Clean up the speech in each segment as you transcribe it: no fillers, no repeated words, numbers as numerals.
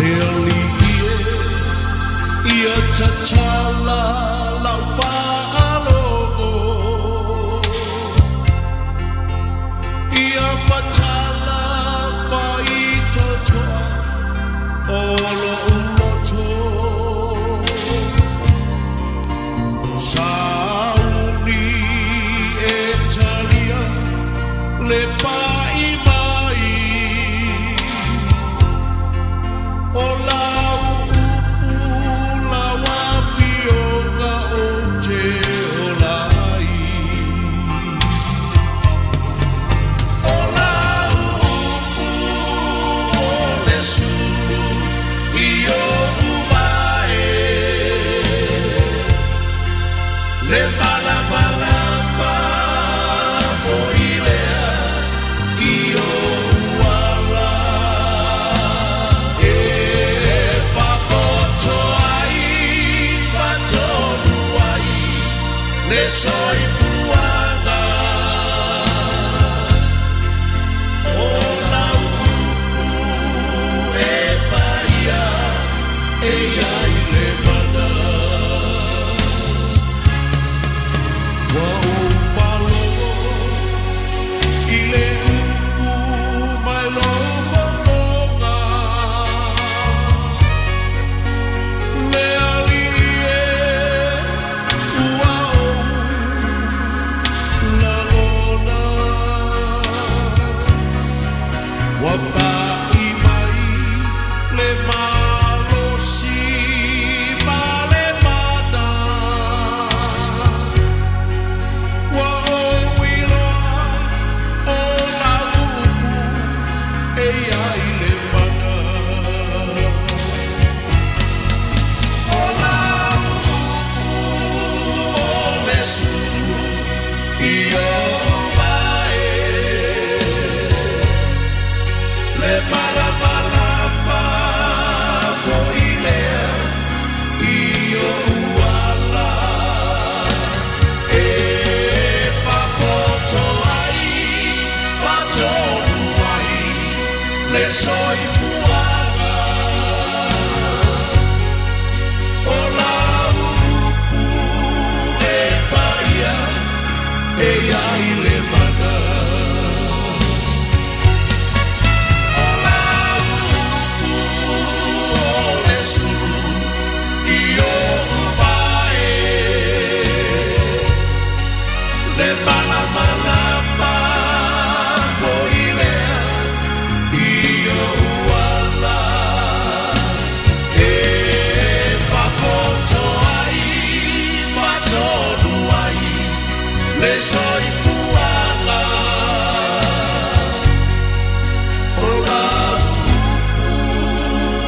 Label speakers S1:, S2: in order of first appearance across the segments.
S1: Le alii e ia tatala lau faalogo, ia matala faitotoa o lou loto. Sauni e talia le pai mai o lau upu lau afioga ou te ola ai. O lau upu o le sulu i o'u vae, le malamalama foi lea i o'u ala. E papoto ai patonu ai le soifuaga. O lau upu e paia e iai le mana. Ua ou faalogo i le upu mai lou fofoga. Le alii e ua ou lagona. Ua pai mai le malosi ma le mana. Ua ou iloa o lau upu e iai le mana. O lau upu o le sulu i o'u vae, le malamalama foi lea i o'u ala. E fapoto ai fatonu ai le soifuaga. O lau upu e paia e iai le mana. O lau upu o le sulu i o'u vae, le malamalama foi lea i o'u ala. E fapoto ai fatonu ai le soifuaga. O lau upu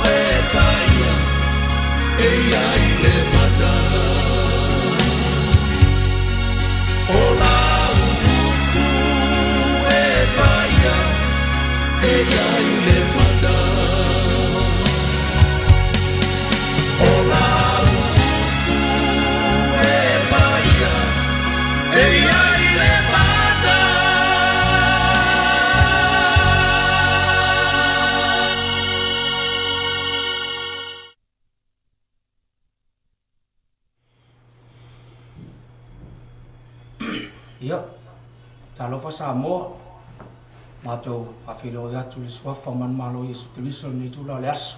S1: e paia e iai le mana. O lau upu e paia e iai le mana. O lau upu e paia e iai le mana.
S2: Ia, talofa Samoa, matou faafeiloai atu i le suafa o manumalo Iesu Keriso i lenei itula o le aso.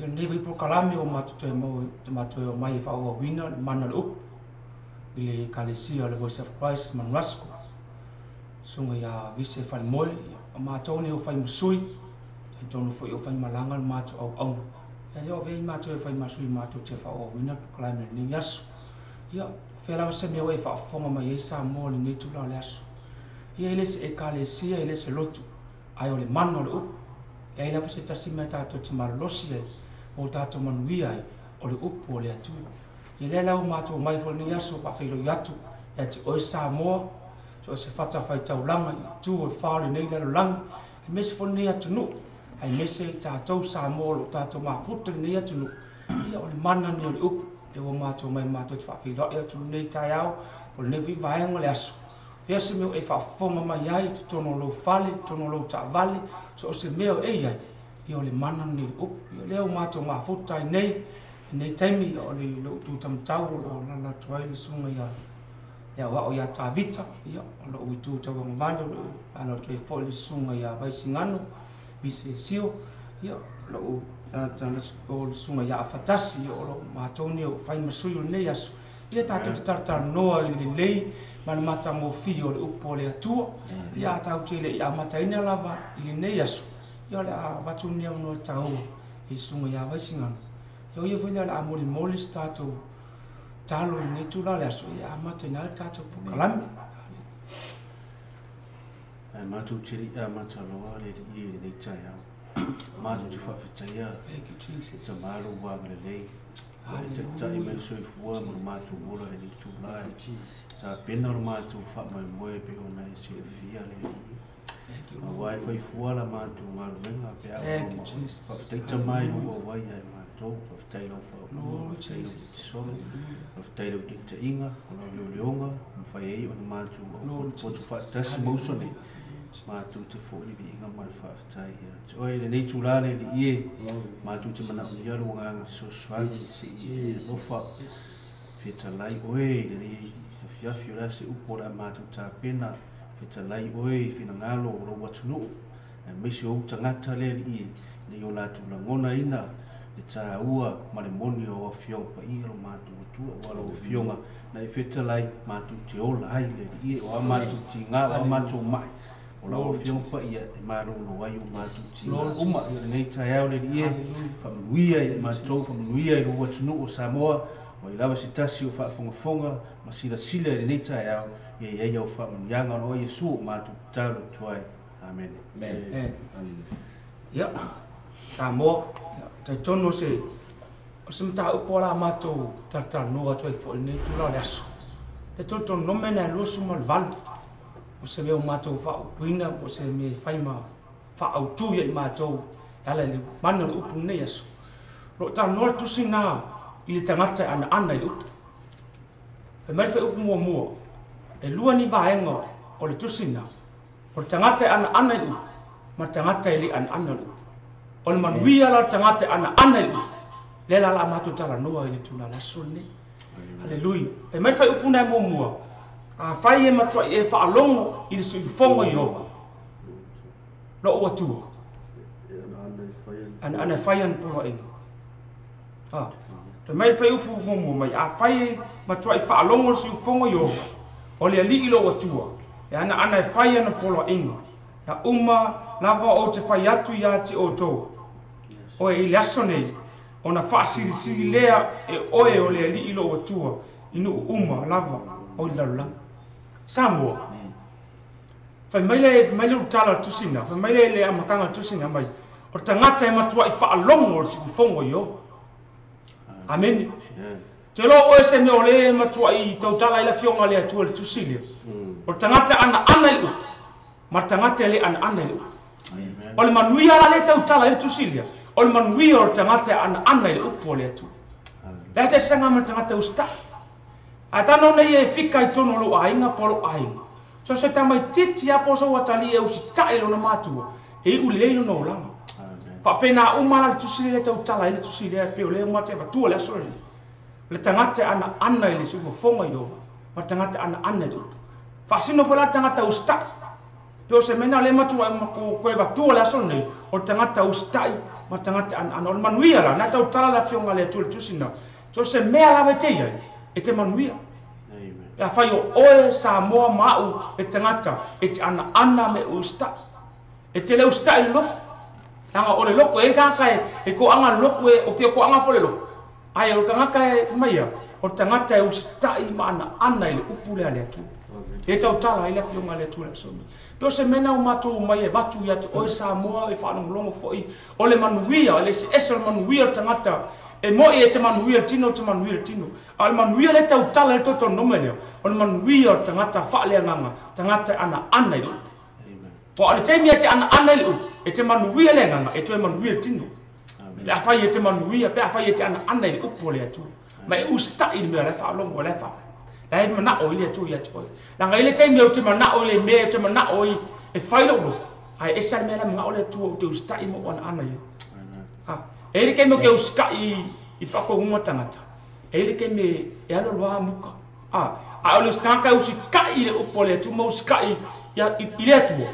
S2: Ia lenei foi polokalame ua matou toe maua matou toe omai e faaauauina le mana o le upu i le Ekalesia o le Voice of Christ Manuasco. Susuga ia Vise Falemoe, o matou nei o fai ma sui, talitonu foi o fai malaga le matou auauna. Ia lea o avea i matou e fai ma sui matou te faaauauina le polokalame i lenei aso. Ia, o fea lava se mea ua e faafofoga mai ai Samoa i lenei itula o le aso. Ia e le se Ekalesia, e le se lotu, ae o le mana o le upu. E leai lava se tasi mea tatou te malolosi ai, ma o tatou manuia ai, o le upu o le Atua. Ia lea la ua matou omai foi i lenei aso faafeiloai atu ia te oe Samoa, so o se fatafaitaulaga i itu o le fa o lenei lalolagi, aemaise foi lenei atunuu, aemaise tatou Samoa o lo o tatou mafuta i lenei atunuu. Ia o le mana lenei o le upu, lea ua matou omai matou te faafeiloai atu i lenei taeao, po o lenei foi vaega o le aso. Fea se mea ua e faafofoga mai ai i totonu o lou fale, totonu o lou taavale, so o se mea o e i ai. Ia o le mana lenei i le upu. Ia o lea ua matou mafuta ai nei, lenei taimi, ia o le lou itu taumatau o lo o alaala atu ai le susuga ia le aoao ia Tavita, ia o lou itu tauagavale o lo o alaala atu ai foi le susuga ia Vaisigano, Visesio, ia lou o le susuga ia Afatasi, ia o lo o matou nei o fai ma sui o lenei aso. Ia tatou te talatalanoa i le lelei ma le matagofie o le upu a le Atua. Ia a tatou te le i amataina lava i lenei aso, ia o le a avatu lenei avanoa taua i le susuga ia Vaisigano. Ia o ia foi lea o le a molimoli se tatou talo i lenei itula o le aso, ia amataina ai le tatou polokalame.
S3: Ae matou te le i amata loa le Alii i lenei taeao. Matou te faafetaia
S2: Thank you, Jesus.
S3: Tama lou agalelei, ua e taitai mai le soifua ma lo matou ola i lenei itula e tapena lo matou faamoemoe pei ona e silafia le Alii.
S2: Thank you, Lord.
S3: Aua e fai fua la matou galuega pe a
S2: Thank you,
S3: ua ma oe.
S2: Jesus.
S3: Faafetai Tama i lou auai ia i matou, faafetai lau faauluga,
S2: Lord
S3: faafetai lau
S2: Jesus.
S3: fetisolo,
S2: Hallelujah.
S3: faafetai lau taitaiga, o lau leoleoga, ua mafai ai ona matou
S2: Lord
S3: aupotopoto
S2: Jesus.
S3: faatasi ma uso nei.
S2: Hallelujah.
S3: Matou te foi le viiga ma le faafetai ia te oe. I lenei itulā le Alii e, matou te manaomia lou agaga fesoasoani se'i e alofa fetalai oe i lenei afiafi o le a se upu o le a matou tapena, fetalai oe i finagalo o lou atunuu aemaise o ou tagata le Alii e, ina ia o latou lagonaina le tāua ma le moni o Afioga Paia lo matou Atua, aua lau Afioga na e fetalai matou te ola ai le Alii e, o a matou tigā o a matou ma'i, o lau Afioga Paia e malolo ai o matou tigā
S2: Lord
S3: uma. I
S2: Jesus.
S3: lenei taeao le Alii e,
S2: Hallelujah.
S3: faamanuia i matou, faamanuia i lou atunuu o Samoa, ua i lava se tasi o faafogafoga ma silasila i lenei taeao, ia i ai au faamanuiaga ona o Iesu o matou tatalo atu ai. Amene.
S2: Amen. Ia, Samoa, ia, talitonu o se o se mataupu o la matou talatalanoa atu ai foi i lenei itula o le aso. Le Teuteronome 28, o se mea ua matou faaupuina po o se mea e fai ma faaautu ia i matou e ala i le mana o le upu i lenei aso. O lo o talanoa le tusi lena i le tagata e anaana i le upu. Fai mai le fuaiupu muamua, e lua ni vaega o le tusi lena, o le tagata e anaana i le upu ma le tagata e le anaana i le upu. O le manuia la o le tagata e anaana i le upu, lea la o le a matou talanoa i le itula o le aso lenei. Haleluia. Fai mai le fuaiupu lena e muamua, afai e matuai e faalogo i le siufofoga o Ieova, lou Atua, anaana e fai ana poloaiga. Fai mai le fuaiupu muamua mai, afai e matuai faalogo le siufofoga o Ieova, o le Alii lou Atua, e anaana e fai ana poloaiga, na uma lava ou te fai atu ia te outou, oe i le aso nei, ona faasilisili lea e oe o le Alii lou Atua i nuu uma lava o le lalolagi. Samoa, fai mai le ulutala o le tusi lena, fai mai le le amataga o le tusi lena mai, o le tagata e matuai faalogo o le siufofoga o Ieova. Amene. Te loa oe se mea o le matuai tautala ai le afioga a le Atua i le tusi lea. O le tagata e anaana i le upu, ma le tagata e le anaana i le upu. O le manuia la le tautala ai le tusi lea, o le manuia o le tagata e anaana i le upu o le Atua. Le a se eseesega ma le tagata usitai. Ae tana ona ia e fika i totonu o lou aiga po o lou aiga. So se tamaitiiti lava po o sau atalii e usitai i lona matua, e iu lelei lona olaga. Faapena uma la le tusi lea e tautala ai le tusi lea, pei o lea uma te avatua le aso lenei. Le tagata e anaana i le siufofoga o Ieova, ma le tagata e anaana i le upu. Faasino foi la le tagata usitai. Pei o se mea lena o lea e matua koe avatua le aso lenei, o le tagata usitai ma le tagata anaana. O le manuia la, na tautala le afioga a le Atua i le tusi lena. So se mea lava e te i ai, e te manuia. Pe afai o oe Samoa ma au le tagata e te anaana me usitai. E te le usitai i le lotu. Leaga o le lotu, e i ai le tagata e toaga le lotu, e, o te toaga foi le lotu. Ae o le tagata e fai mai ia, o le tagata e usitai ma anaana i le upu lea a le Atua. E tautala ai le afioga a le Atua i le aso lenei. Pe o se mea lena ua matou omai e avatu ia te oe Samoa e faalogologo foi, o le manuia, le eseese o le manuia o le tagata, e moi e te manuia le tino, e te manuia le tino. A o le manuia lea e tautala ai le Teuteronome lea, o le manuia o le tagata faaleagaga, tagata e anaana i le upu. Aua o le taimi e te anaana i le upu, e te manuia le agaga, e toe manuia le tino. Pe afai e te manuia, pe afai e te anaana i le upu o le Atua, ma e usitai i le mea o la e faalogo, o la e faalogo. La e manao i le Atua ia te oe. Leaga i le taimi ou te manao i le mea, ou te manao i e fai lou loto, Ae ese lava le mea la e manao le Atua ou te usitai ma ou anaana i ai. A, e i ai le taimi ou te usitai i faatonuga a tagata, e i ai le taimi e alu alu lava muka. A, a o le tagata e usitai i le upu a le Atua ma usitai i le Atua,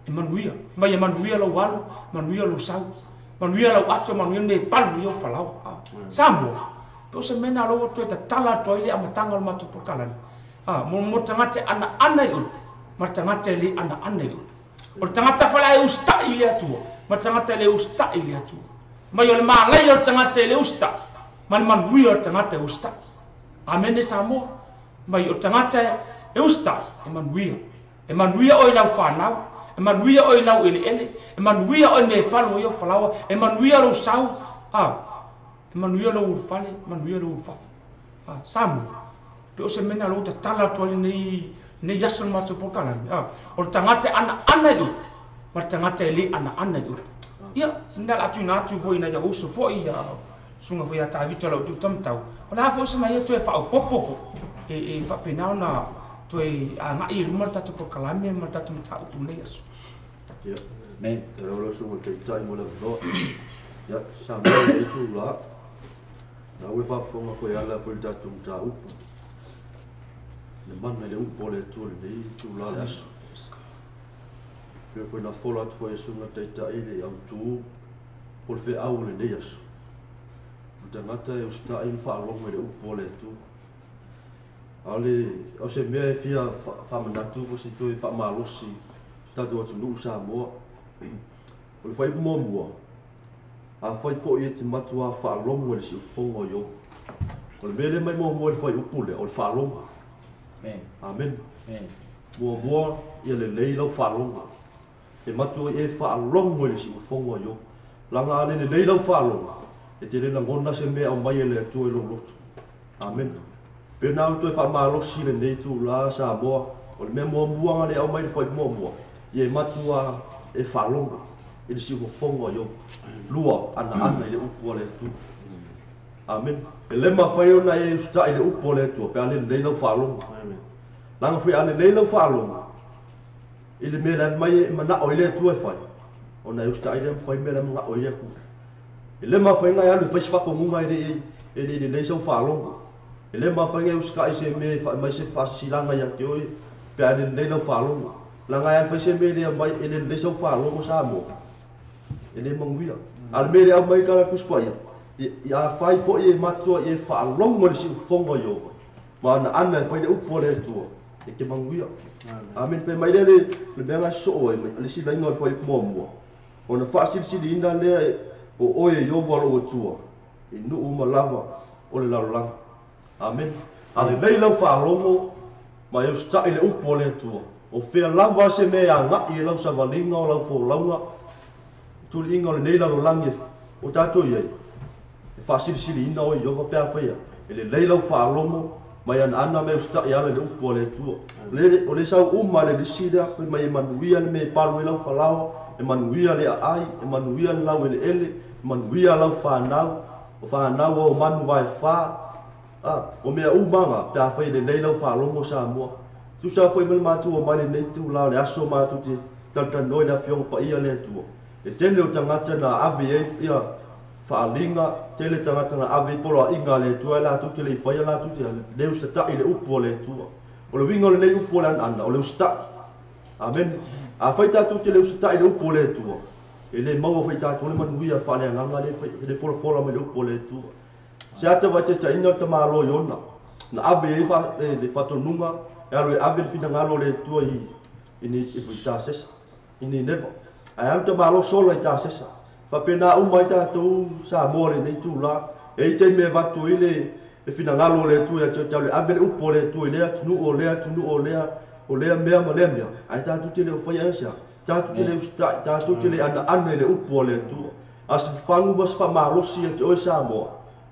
S2: e manuia. Mai e manuia lou alu, manuia lou sau, manuia lau ato, manuia le mea e palu ai ou falaoa. A, Samoa, pe o se mea lena o lea ua toe tatala atu ai le amataga o le matou polokalame, a, mo tagata e anaana i le upu, ma le tagata e le anaana i le upu. O le tagata fale e usitai i le Atua, ma le tagata e le usitai i le Atua. Mai o le malaia o le tagata e le usitai, ma le manuia o le tagata e usitai. Amene Samoa. Mai o le tagata e usitai, e manuia. E manuia oe i lau fanau, e manuia oe i lau eleele, e manuia oe i mea e palu ai ou falaoa, e manuia lou sau, a, e manuia lou ulufale, manuia lou ulufafo. A, Samoa. Pe o se mea lena o lea ua tatala atu ai lenei lenei aso i le matou polokalame, a, o le tagata e anaana i le upu, ma le tagata e le anaana i le upu. Ia, lena o le a tuuina atu foi i nai ou uso foi, ia, susuga foi ia Tavita o lau Tuuta-matau, o le a foi se mea ia toe faaopoopo foi, e faapena ona toe agai i luma le tatou polokalame ma le tatou mataupu i lenei aso.
S4: Ia, Amen. Ia lau lau susuga i le Taitai mo le avanoa. Ia, Samoa i lenei itula. Na ua e faafofoga foi e ala foi i le tatou mataupu. Le mana i le upu a le Atua i lenei itula o le aso. Pei foi na fola atu foi e susuga Taitai le autu o le feau o lenei aso. O le tagata e usitai ma faalogo i le upu a le Atua. A o le, o se mea e fia faamanatu po o se toe faamalosi i tatou atunuu Samoa. O le fuaiupu muamua, Afai foi e te matuā faalogo i le siufofoga o Ioba. O le mea lea mai muamua i le fuaiupu lea, o le faalogo. Amene. Muamua, ia lelei lau faaloga. E matua e faalogo i le siufofoga o Ioba. Laga a le lelei lau faalogo, e te le lagona se mea e aumai e le Atua i lou loto. Amene. Pe na ona toe faamalosi lenei itula Samoa, o le mea muamua na le aumai le fuaiupu muamua, ia e matua e faalogo i le siufofoga o Ioba. Lua, anaana i le upu a le Atua. Amene. E le mafai ona e usitai i le upu a le Atua pe a le lelei lau faalogo. Leaga foi a lelei lau faalogo i le mea la mai e manao ai le Atua e fai, ona e usitai lea ma fai mea la e manao ai le Atua. E le mafai ona e alu e fai se faatonuga e le e le lelei sau faalogo. E le mafai ona e usitai se mea e aumai se faasilasilaga ia te oe pe a le lelei lau faalogo. Leaga e alu fai se mea e le aumai e le lelei sau faalogo Samoa, e le manuia. A o le mea e le aumai i tala Tusi Paia, afai foi e matua e faalogo i le siufofoga o Ieova ma anaana e fai le upu a le Atua, e te manuia. Amene. Fai mai lea le mea na sosoo ai mai le isi laina o le fuaiupu muamua, ona faasilisiliina lea o oe e Ieova lou Atua i nuu uma lava o le lalolagi. Amene. A lelei lau faalogo ma e usitai le upu a le Atua, o fea lava se mea e agai e lau savaliga o lau folauga, tuliiga o lenei lalolagi o tatou i ai, e faasilisiliina oe Ieova pe afai e lelei lau faalogo ma e anaana ma e usitai ala i le upu a le Atua. O le sau uma le lisi lea, fai mai e manuia le mea e palu ai lau falaoa, e manuia le aai, e manuia le laueleele, e manuia lau fanau, o fanau o manu vae fa, a, o mea uma na, pe afai e lelei lau faalogo Samoa. Tusa foi ma le matou omai lenei itula o le aso matou te talatalanoa i le Afioga Paia a le Atua. E tele o tagata na ave i ai ia faaaliga, tele tagata na ave i poloaiga a le Atua ae latou te le i faia latou te le usitatai i le upu a le Atua. O le uiga o lenei upu o le anaana, o le usitai. Amene. Afai tatou te le usitai i le upu a le Atua, e le maua foi tatou le manuia faaleagaga le folafola mai le upu a le Atua. Se ata vaitaitaiga le tamaloa Iona, na ave i ai le faatonuga e alu e ave le finagalo o le Atua i Tasesa, i Nineva. Ae alu tamaloa sola i Tasesa. Faapena uma ai tatou Samoa i lenei itula. E i ai taimi e avatu ai le finagalo o le Atua ia te oe, e ave le upu a le Atua i lea atunuu, o lea atunuu, o lea mea ma lea mea. Ae tatou te le o faia aisea? Tatou te le usitai, tatou te le anaana i le upu a le Atua. A se fafagu ma se faamalosi ia te oe Samoa,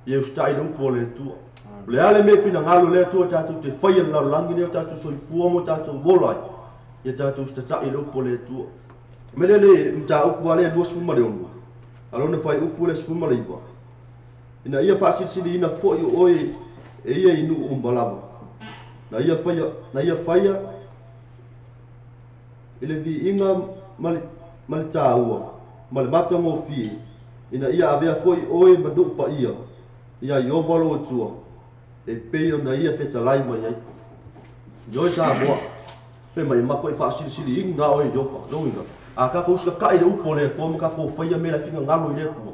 S4: ia usitai i le upu a le Atua. O le a le mea e finagalo le Atua tatou te faia i le lalolagi lea o tatou soifua ma o tatou ola ai, ia tatou usitatai i le upu a le Atua. O le mea lea le mataupu lava lea 26, a lona fuaiupu le 19, ina ia faasilisiliina foi o oe e ia i nuu uma lava, na ia faia i le viiga ma le Ma le tāua, ma le matagofie, ina ia avea fo'i oe ma nu'u pa'ia iā Ieova lou Atua e pei ona ia fetalai mai ai. Ioe Samoa, fai mai e matua'i fa'asilisiliina oe Ieova, logiga, a tatou usitaka'i le upu o le Atua ma tatou faia mea le finagalo i le Atua,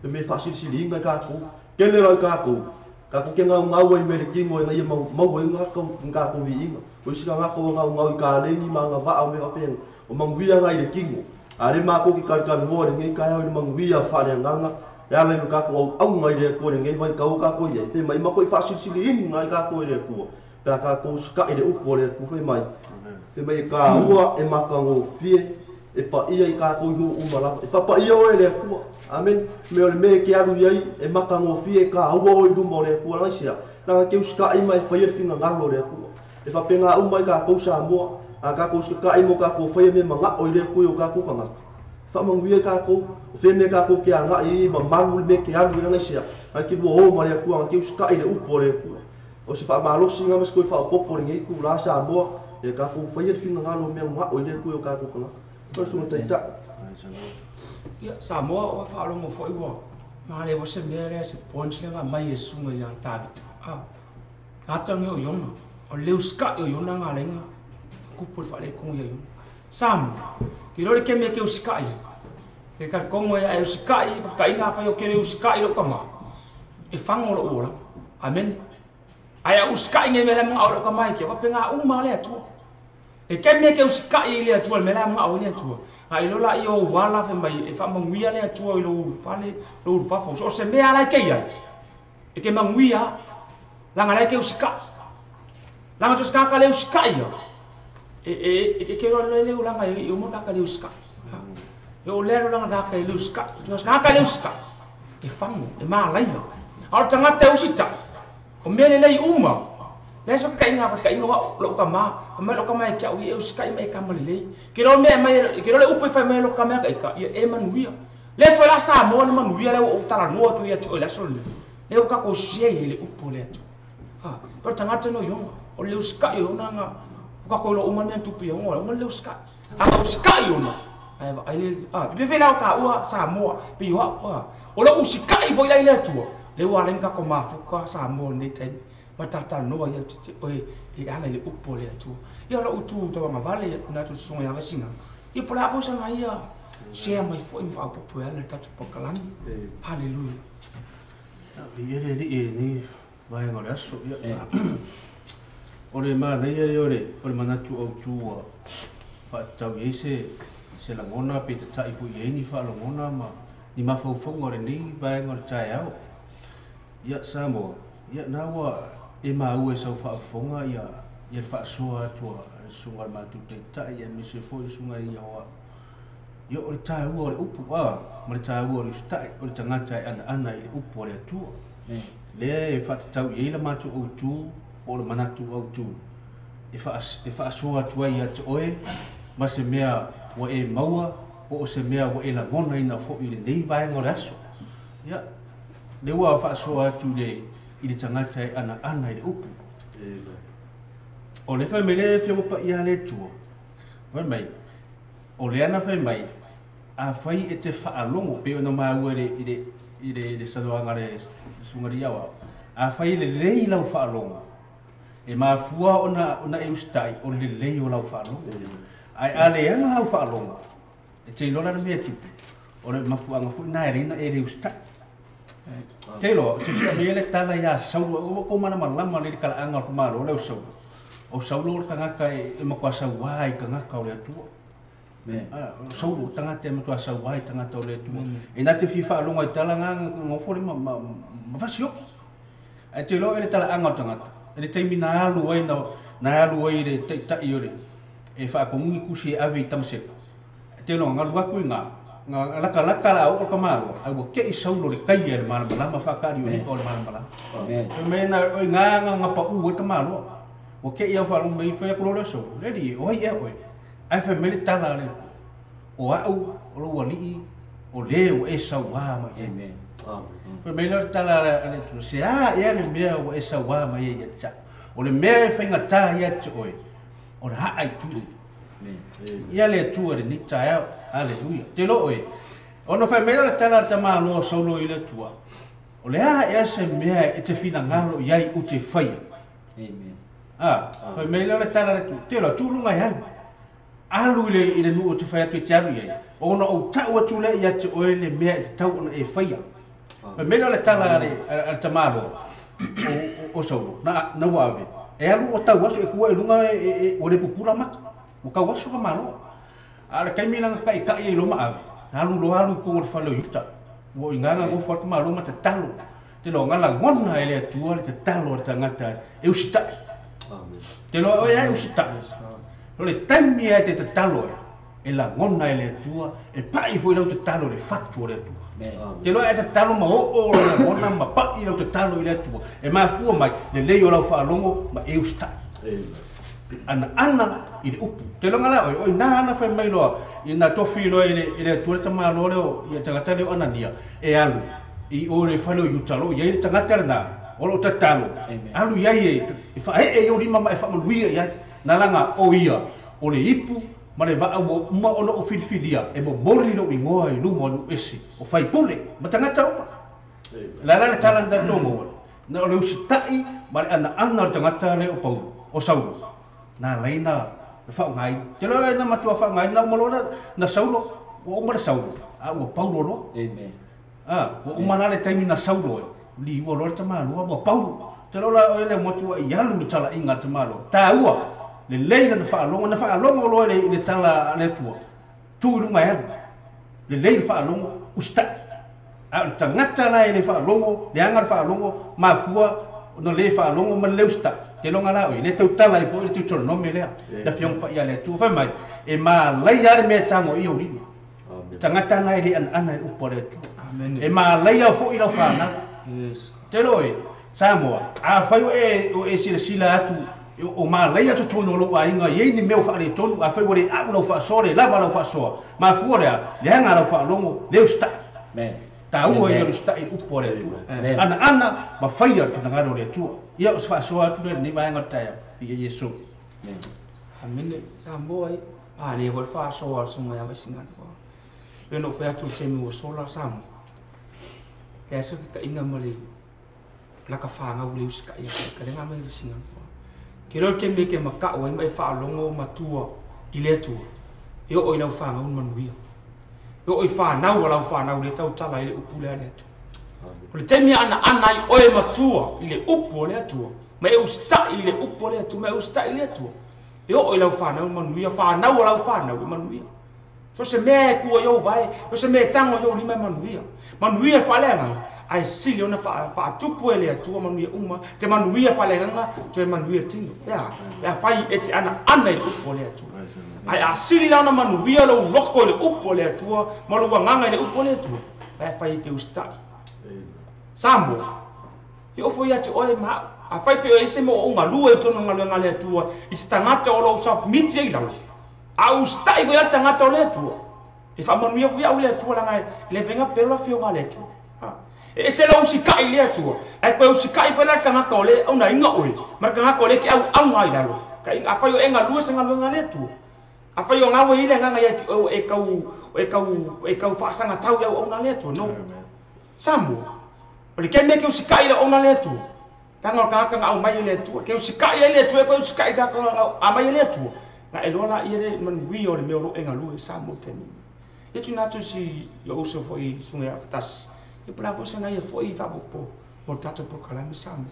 S4: e mea e fa'asilisiliina i tatou. Tele la i tatou, tatou te gaugau ai mai le tino ina ia maua ai ni tatou viiga. O isi tagata ua gaugau i kaleni ma agava'a o mea faapena, o manuia na i le tino. A lea matou te talitalinoa i lenei taeao i le manuia faaleagaga e ala i lo tatou auauna i le Atua i lenei vaitau o tatou i ai. Fai mai, matuai fa'asilisiliina ai tatou e le Atua pe a tatou usita'i le upu a le Atua. Fai mai e tāua e matagofie e pa'ia i tatou i nuu uma lava. E fa'apaia oe e le Atua. Amene. Mea o le mea e te alu i ai e matagofie e tāua oe i luma o le Atua. Leaga aisea? Leaga e te usita'i ma e faia le finagalo o le Atua. E fa'apena uma ai tatou Samoa, a tatou usitaka'i ma o tatou faia mea maga'o i le Atua i o tatou tagata. Fa'amanuia tatou, o fea mea tatou te aga'i ai e mamalu le mea e te alu i ai leaga aisea? Leaga e te lua o ma le Atua, leaga e te usita'i le upu a le Atua. O se fa'amalosi ma se toe fa'aopoopo i lenei itulā Samoa, ia tatou faia le finagalo o mea maga'o i le Atua i o tatou tagata. O le susuga Ta'ita'i.
S2: Ia, Samoa ua fa'alogo fo'i ua manaia foi se mea lea se points lea na aumai e susuga iā Tavita a atagi o Iona o le usita'i o Iona na ala ai na tupu le fa'aletonu iā Iona. Samoa, te iloa le keme e ke usita'i ai e talitonu e ae usita'i fa'ataʻina afai o ke le usita'i lo'u tamā e fago lo'u olaga. Amene. Ae a'u usita'i nei mea la e maga'o ai lo'u tamā e ke fa'apegā uma le Atua. E keme e ke usita'i i le Atua le mea la e maga'o ai le Atua. A iloa laia o ou ala fai mai e fa'amanuia le Atua i lou ulufale lou ulufafo so o se mea ala e ke ai e ke manuia laga la e ke usita'i. Laga so se tagata le usita'i ia e ke iloa le ulaga e uma le tagata le usita'i. E o lea le ulaga tagata e le usita'i. So se tagata le usita'i e fago e malaia. A o le tagata e usita'i o mea lelei uma. Leai se fakataʻiga fakataʻiga o a'u lo'u tamā fai mai lo'u tamā ia te a'u ia e usita'i ma e kama lelei. Ke iloa le mea e aumai ke iloa le upu e fai mai ai lo'u tama ia ta'ita ia e manuia. Lea foi la Samoa le manuia lea ua ou talanoa atu ia te oe i le aso lenei. Lea ua tatou share ai le upu o le Atua. Ha, pe o le tagata no Iona, o le usita'i o Iona na ua tatou iloa uma le mea na tupu ia Iona, o le usita'i. A na usita'i Iona, ae vaai le, a, pe pei la o tāua Samoa, pei o a'u, a, o lo'u usita'i foi la i le Atua, lea ua ala ai ona tatou mafuta Samoa i lenei taimi. Ma talatalanoa ia te oe e ala i le upu o le Atua. Ia o lo'u itu tauagavale ia tuna atu i le susuga ia Vasiga, ia po o le a foi sana ia share mai foi ma fa'aopoopo e ala i le tatou polokalame. Haleluia.
S3: Viia le Alii i lenei vaega o le aso. Ia, o le manaia ia o le manatu autū ua fa'atatau i ai se lagona pe tata'i foi i ai ni fa'alogona ma ni mafaufauga o lenei vaega o le taeao. Ia, Samoa, ia na ua e maua e sau fa'afofoga ia le fa'asoa atu a le susuga a le matou Ta'ita'i aemaise foi le susuga ia o a'u. Ia o le tāua o le upu a ma le tāua o le usita'i o le tagata e anaana i le upu a le Atua. Lea e fa'atatau i ai la matou autū po o le manatu autū e fa'asoa atu ai ia te oe ma se mea ua e maua po o se mea ua e lagonaina fo'i i lenei vaega o le aso. Ia, lea ua fa'asoa atu i le tagata e anaana i le upu. O le fai mai le Afioga Paia a le Atua, fai mai, o lea na fai mai, afai e te fa'alogo, pei ona maua i le saunoaga a le susuga i le Aoao, afai e lelei lau fa'alogo, e mafua ona e usita'i o le lelei o lau fa'alogo. Ae a leaga lau fa'alogo, e te iloa la le mea e tupu, o le mafua'aga foi lena e ala ai ona e le usita'i. Te iloa, ou te fia aumaia le tala iā Saulo, ua tou malamalama lelei i le tala'aga o le tamaloa lea o Saulo. O Saulo o le tagata e matuā sauā i tagata o le Atua. O Saulo o le tagata e matuā sauā i tagata o le Atua. E na te fia fa'alogo ai tala na nofo le ma fasioti. Ae te iloa e le tala'aga o le tagata, i le taimi na alu ai na alu ai le ta'ita'i o le e fa'atonugi tusi e ave i Tamaseko. Ae te iloa galu atu i gā, na latalata la oo le tamaloa, ae ua te'i Saulo i le taia i le malamalama fa'ataaliolipa o le malamalama. Fai mai na o i gā na pa'ū ai le tamaloa. Ua te'i au fa'alogo mai fai atu loa lea o Saulo, le alii e, o ai ea oe? Ae fai mai le tala a le Atua, o a'u o lou alii o lē ua e sauā mai ai. Fai mai lea o le tala a le Atua, se a ea le mea ua e sauā mai ai ia te a'u? O le mea e faigatā ia te oe, o le ha'a i tuli. Ia le Atua i lenei taeao. Aleluia. Te lo oe. Ona fai mai le tala le tamāloa o Saulo i le Atua. O le a ea se mea e te finagalo i ai u te faia.
S5: Amen.
S3: Ah, fai mai le tala le tu. Te lo tu lunga i alu. Alu i le nuu o te fai atu e te alu i ai. Ona o tau atu le ia te oe le mea e te tau ona e faia. Fai mai le tala le tamāloa o Saulo. Na ua ave. E alu o tau aso e kua e lunga e o le pupula maka. O kau aso ka maloa. A le kaimi langa kai kai e loma ave. Alu lo alu ko le fale o Iuta. Ua i nganga ngofo atu malo ma te talo. Te lo ngala ngona e le atua le te talo le tangata e usitai.
S4: Amen.
S3: Te lo oe e usitai. Lo le taimi e te talo e la ngona e le atua e pai foi lau te talo le fatu o le atua.
S5: Amen.
S3: Te lo e te talo ma o le ngona ma pai lau te talo i le atua. E mafua mai le lei o lau whaalongo ma e usitai.
S4: Amen.
S3: Ana ana i le upu. Te longa la oi, oi nā ana whai mai loa, i nā tofi loa i le atua le tamāloa leo, i a tangata leo Anania, e alu, i o le whale o Iuta lo, i ai le tangata le nā, o lo tatalo. Alu i ai e, e whae e o lima ma e whaamanuia i ai, nā langa o ia, o le ipu, ma le vaa ua uma ona o filifilia, e mo mori lo ingoa i luma o nu ese, o whaipule, ma tangata uma. La la le tala nda tō na o le usitai, ma le ana ana o le tangata leo Paulo, o Saulo. Nā leina whaongai. Te loa e nā matua whaongai, nā umalo na Saulo, ua uma le Saulo. A ua Paulo loa.
S5: Amen.
S3: A, ua uma la le taimi na Saulo e. Li ua loa le tamāloa, ua Paulo. Te loa la oe le matua i alu le tala inga le tamāloa. Tā ua, le leila na whaalongo, na whaalongo loa le, le tala le atua. Tu i lunga e alu. Le leila whaalongo, ustai. A le tangata la e le whaalongo, le anga le whaalongo, mafua, no le whaalongo ma le ustai. Te longa la oi, le tautala i fo i le Deuteronomy lea. Le fionga pa ia le atua fai mai, e ma lai are mea tango i o lima. Tangata nai le ana e upo le atua.
S2: Amen.
S3: E ma lai au fo i lau whanau.
S2: Yes.
S3: Te loe, Samoa, a whai o e, o e sila sila atu, o ma lai atu tonu o lau ainga, iei ni meo whaare tonu, a whai wale au lau whaasoa, le lava lau whaasoa. Ma fua lea, le hanga lau whaalongo, le ustai.
S5: Amen.
S3: Tā ua ia le ustai upo le atua.
S5: Amen.
S3: Ana ana, ma whai o le whinangaro le atua. Ia o se whaasoa atu le ni vaenga taia, i Yesu.
S5: Amen.
S2: Amen. Samoa i, a ne hol whaasoa al sunga ia waisingana. Le no whai atu te mi o sola Samoa. Te aso ki ka inga ma le laka whanga ule usika ia, ka lenga mai waisingana. Ke leo te me ke makao ai mai whaalongo matua i le atua. E o i lau whanga un manuia. E o i whanau o lau whanau le tau tala i le upu le atua. O le taimi ana ana i oe matua i le upu o le atua. Ma e ustai i le upu o le atua, ma e ustai i le atua. E o i lau whanau manuia, whanau o lau whanau i manuia. So se mea e kua iau vai, so se mea e tango iau lima e manuia. Manuia e whaleanga, ai sili ona whaatupu e le atua manuia uma, te manuia whaleanga, te manuia tino. Pea whai e te ana ana i le upu o le atua. Ai a sili launa manuia lo loko i le upu o le atua, ma lo wanganga i le upu o le atua. Pea whai e te ustai. Samoa, i ofo ia te oe ma, a whai whai o ese mo o unga lua e tono ngā le atua, i se tangata o lo usap miti e lalo. A ustai ko ia tangata o le atua. E whaamanuia fui au le atua langa e le whenga pero la whionga le atua. E ese la usikai le atua. E koe usikai whai la tangata o le au na inga oe. Ma tangata o le ke au au ngai lalo. Ka inga a whai o e ngā lua se ngā lua ngā le atua. A whai o ngā wei le ngā ia e kau whaasanga tau iau au ngā le atua. No. Samoa. O le ke mea ke usikai la au ngā le atua. Tanga o kanga au mai le atua. Ke usikai le atua, ke usikai kanga au mai le atua. Na e loa la ia le manui o le mea o lo e ngā lua e Samoa te nui. Ia tu nātu si ia uso foi sunga ia fatasi. Ia pula foi sana ia foi whapopo mo tātou prokalame Samoa.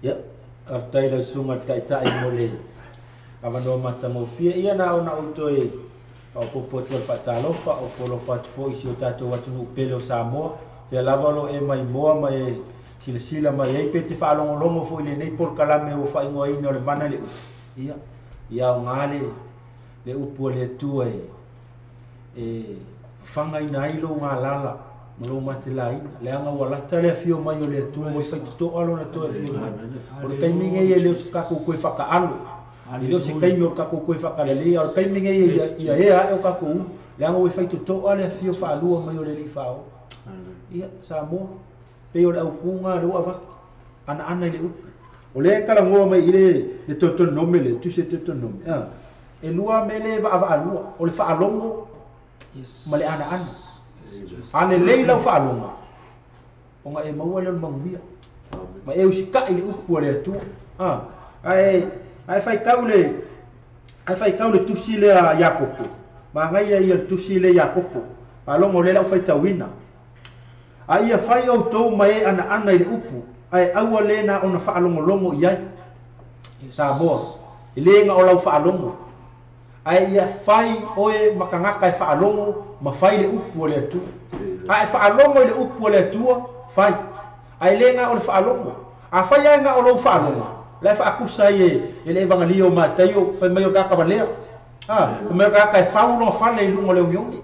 S5: Ia, kaftai lau sunga taitai mo le awanoa matangofia. Ia nā ona uto e whaopopo atu al whaatalofa o wholofa atu foi si o tātou atunu pele o Samoa. Fea lava lo e mai moa mai e silasila mai ei pe te whaalongolongo foi le nei porokalame o whaingoaina o le mana le upu. Ia, ia o ngā le upu o le atua e whangaina ai lo ngā lala ma lo matelaina. Le anga ua lata le awhio mai o le atua, ua whai tutoa lo na toa awhio mai. O le kaiminga ia leo se kako koe whakaalo. I leo se kaimi o le kako koe whakalelea, o le kaiminga ia ia ea ae o kako u. Le anga ua whai tutoa le awhio whaalua mai o le liwhao. Ia, Samoa, pe o le aukunga le ua avaki, ana ana i le upu. O le kalangoa mai i le Deuteronomy le, tu se Deuteronomy. E lua mele vaavaalua o le faalogo ma le anaana. A lelei lau faalogo ona e maua lea o le manuia ma e usita'i le upu a le Atua. Ae faitau le tusi lea Iakopo, magaia ia le tusi lea Iakopo, faalogo lea lau faitauina. A ia fai outou ma e anaana i le upu, ae aua le na ona faalogologo i ai. Samoa, e lē ga o lau faalogo, ae ia fai oe ma tagata e faalogo ma fai le upu o le Atua. A e faalogo i le upu o le Atua, fai. Ae lē ga o le faalogo. A fai ae ga o lou faalogo, la e faakusa ai e le evangelio o Mataio, fai mai o le tagata valea. Fai mai o le tagata e fau lona fale i luga o le ogiogi.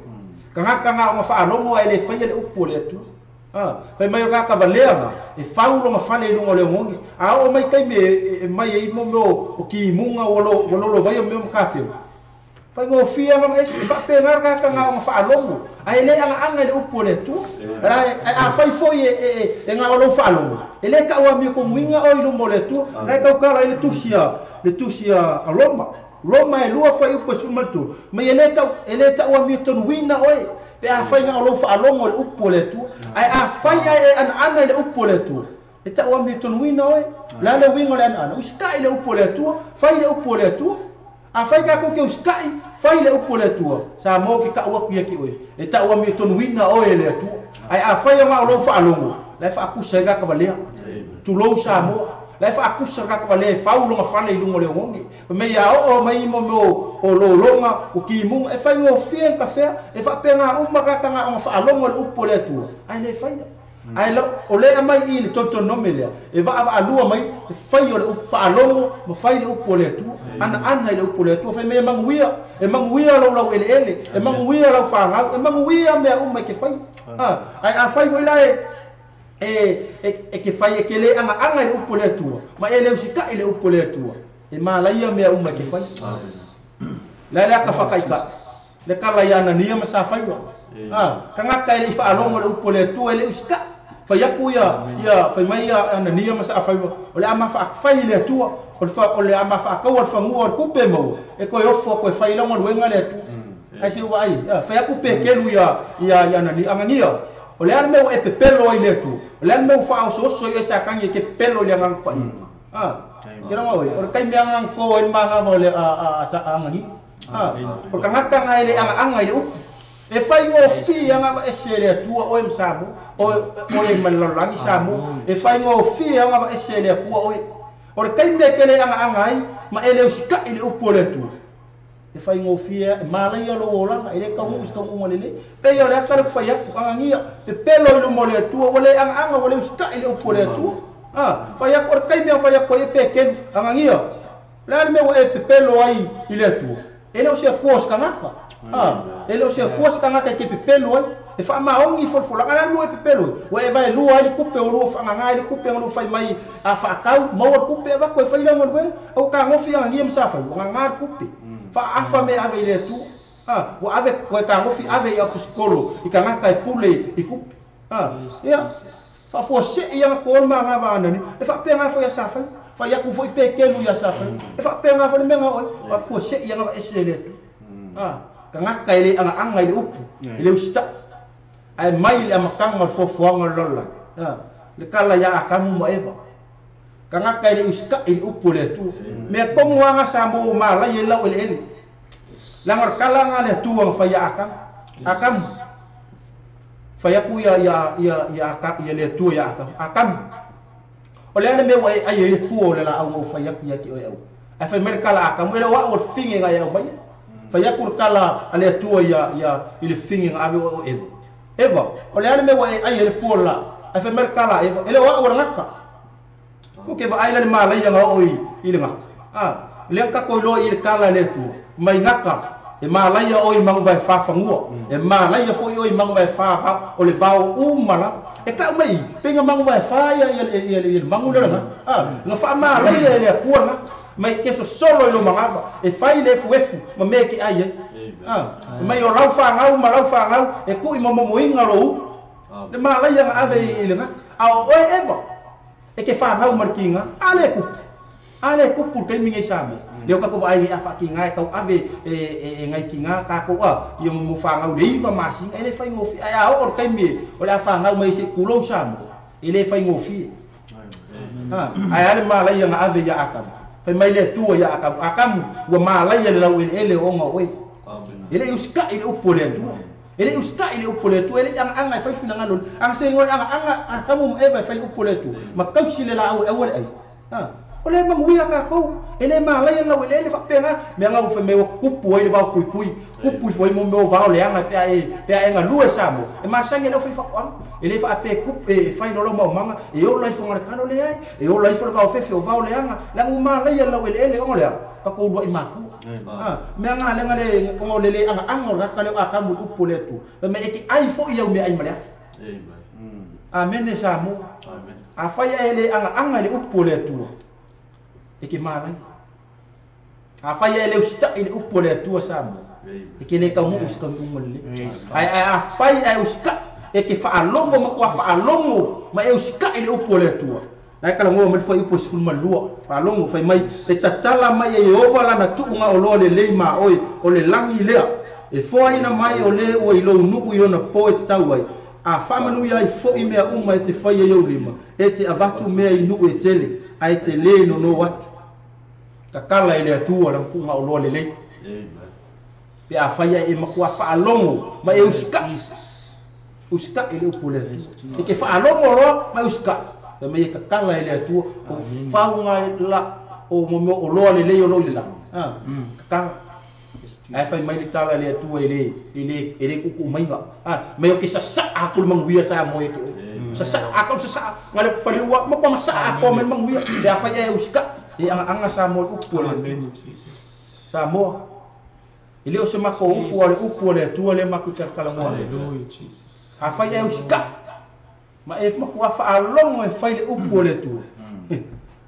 S5: Tagata ga ona faalogo ae le faia le upu o le Atua. Fai mai o le tagata valea e fau lona fale i luga o le ogogi. A oo mai taimi e mai ai mo mea o kimuga ua lolovaia mea o makafeu. Fai gofia ma ese faapega le tagata ga ona faalogo ae le agaaga i le upu o le Atua. Ae afai foi e ga o lou faalogo, e lē taʻuamio koguiga oe i luma o le Atua. La e taukala ai le tusi a Roma. Roma e lua fai upu e 13 mai e lē taʻuamio tonuina oe pe afai ga o lou faalogo i le upu o le Atua. Ae afai ae e anaana i le upu o le Atua, e taʻuamio tonuina oe. La le uiga o le anaana, usitaʻi le upu o le Atua, fai le upu o le Atua. A fai ka ke usitaʻi, fai le upu o le Atua, Samoa ke taʻu aku ia ke oe, e taʻuamio tonuina oe e le Atua. Ae afai o ga o lou faalogo, la e faakusa ai gaka valea. Tulou Samoa, la e faakusa gaka valea e fau lona fale i luga o le ogogi. Fai mai a oo mai mo mea o lologa, o kimuga, e faigofie ga kafea, e faapega uma gaka ga ona faalogo le upu o le Atua, ae le faia. Ae o lea mai i le toltonome lea, e vaavaalua mai, e fai o le upu faalogo ma fai le upu o le Atua. Anaana i le upu o le Atua, fai mai e manuia lou lau eleele, e manuia lau fagau, e manuia mea uma e ke fai. Ae afai foi la e ke fai e ke lē agaaga i le upu o le Atua, ma e le usitaʻi le upu o le Atua, e malaia mea uma e ke fai. La le aka whakaika. Le kala ia Anania ma Safaiwa. Tagata e le i faalogo le upu o le Atua e le usitaʻi. Fai aku ia fai mai ia Anania ma Safaiwa. O le ama faafai le Atua, o le ama faakaua le fagua o le kupe maua. E koe ofo koe fai lau galuega le Atua. Ai se ua ai. Fai aku pekelu ia Anania. Anania. O le ale mea ua e pepelo ai le Atua. O le ale mea ua faaosooso i e sakangi e ke pepelo i le agaga paia. Ke raga oe, o le taimi agaga ko ai le magava o le Anania. O le tagata ga e le agaaga i le upu. E faigofie agava ese le Atua oe ma Samoa, oe ma le lalolagi Samoa. E faigofie agava ese le Atua oe. O le taimi e ke le agaaga ai ma e le usitaʻi le upu o le Atua, e faigofie e malaia lou olaga, e lē tauguu i se taunuuga lelei. Peia o le ata le kufai atu agagia pepelo i luma o le Atua, ua lē agaaga ua le usitaʻi le upu o le Atua. Fai atu o le taimi a fai atu ai e pekelu agagia le a le mea ua e pepelo ai i le Atua. E le o se Atua o se tagata. E le o se Atua se tagata e ke pepelo ai. E faamaogi i folafolaga le a le mea ua e pepelo ai. Ua e vaelua ai le kupe o lua faagaga ai le kupe ga lua fai mai a faatau maua le kupe avatu e fai lau galuega. Au tagofi agagia ma Safai ua gaga le kupe. Faaafa mea ave i le Atua. Ua ave ua e tagofi ave i aposikolo i tagata e pule i kupe. Ia faafuaseʻi aga ko le magava anani e faapega foi ia Safai. Fai aku foi pekelu ia Safai. E faapega foi le mea oe faafuaseʻi aga ese le Atua. Tagata e le agaaga i le upu, e le usitaʻi. Ae mai le amataga o le foafoaga o le lalolagi. Le kala ia Atamu ma Eva. Tagata e le usitaʻi i le upu o le Atua. Mea togo aga Samoa ua malai ai lau eleele. Laga o le kala aga le Atua na fai ia Atamu. Atamu. Fai aku ia le Atua ia Atamu. Atamu. O le ale mea ua e ai ai le fua o le laau ma ua fai atu ia te oe au. Ae fai mai le kala Atamu, e le o au o le fige ga e au mai. Fai aku le kala a le Atua ia i le fige ga ave oe o Eva. Eva, o le ale mea ua e ai ai le fua o le laau. Ae fai mai le kala Eva, e le o au o le gata. Ko ke vaai la le malaia ga oo i le gata. Lea kako iloa i le kala le Atua, mai gata. E malaia oe i maguva e fafagua. E malaia foi oe i maguva e fa o le vao uma lava. E taʻu mai peiga maguva e fa ia le magu lea le gata. Na faamalaia e le Atua le gata. Mai ke sosolo i lo magava e fai le efuefu ma mea ke ai ai. Mai o lau fagau ma lau fagau e kuʻi mamomoiga lou upu. Le malaia ga ave i le gata. A o oe Eva e ke fagau ma le kiga a le kupu. Ale kupu taimi ngai Samoa. Leo ka ko ai a whakinga e kau ave e ngai ki ngā kākou a i mo whangau le iwa masinga e le whai ngofi ai a o taimi o le a whangau mai se kulou Samoa e le whai ngofi. Ha ai ale malai nga ave ia akamu. Fai mai le tua ia akamu. Akamu ua malai le lau ele o nga oi. Ele uska ile upo le tua. Ele uska ile upo le tua ele anga anga fai fina ngalo. Anga se ngoi anga anga akamu e fai upo le tua. Makausi le la au e wale ai. Ha ole manguia ka kou ele malai la ele fa penga me nga fa me kupu ai va kui kui kupu foi mo me va le anga pe e nga lue samo e masange le fa fa ele fa pe kupu e fa lo mo manga e o lai fo nga kano le ai e o lai fo va fe fe o va le anga la mu malai la ele o le ka ko do i maku ha me nga le nga le ko le le anga anga ra ka le aka mu upu le tu me e ki ai fo ia me ai male amen. Amen samo
S4: amen.
S5: A fa ia ele anga anga le upu le tu e ke malai. A fai ele usta ele upo le tua Samoa. E ke le kau mo usta ngol le. Ai a fai ai usta e ke whaalongo ma kua whaalongo ma e usta ele upo le tua. Nai kala ngoa mai fai upo sifulu malua. Whaalongo fai mai te tatala mai e Yehova lana tuunga o loa le lei ma oi o le langi lea. E foaina mai o le ua i lou nuu i ona po e te tau ai. A whamanui ai fo i mea uma e te whai e iau lima. E te avatu mea i nuu e tele. Ai te le no no atu. Kakala ile atua la mpunga o loa lelei. Pe a whaia e makua whaalongo ma e usika. Usika ile upu le atua. E ke whaalongo loa ma e usika. Pe mai e kakala ile atua o whaunga la o momeo o loa lelei o loa ile la. Kakala. Ai whai mai le tala le atua ele kuku mainga. Mai o ke sasa aku le manguia sa moe ke. Sasa aku sasa ngale paliwa mo pa masa ako men manguia. Pe a whaia e usika. E anga anga Samoa upu le atua. Samoa. Ile o se mako upu le atua le maku takalangoa.
S2: Hallelujah Jesus.
S5: A whai e usika. Ma e makua whaalongo e whai le upu le atua.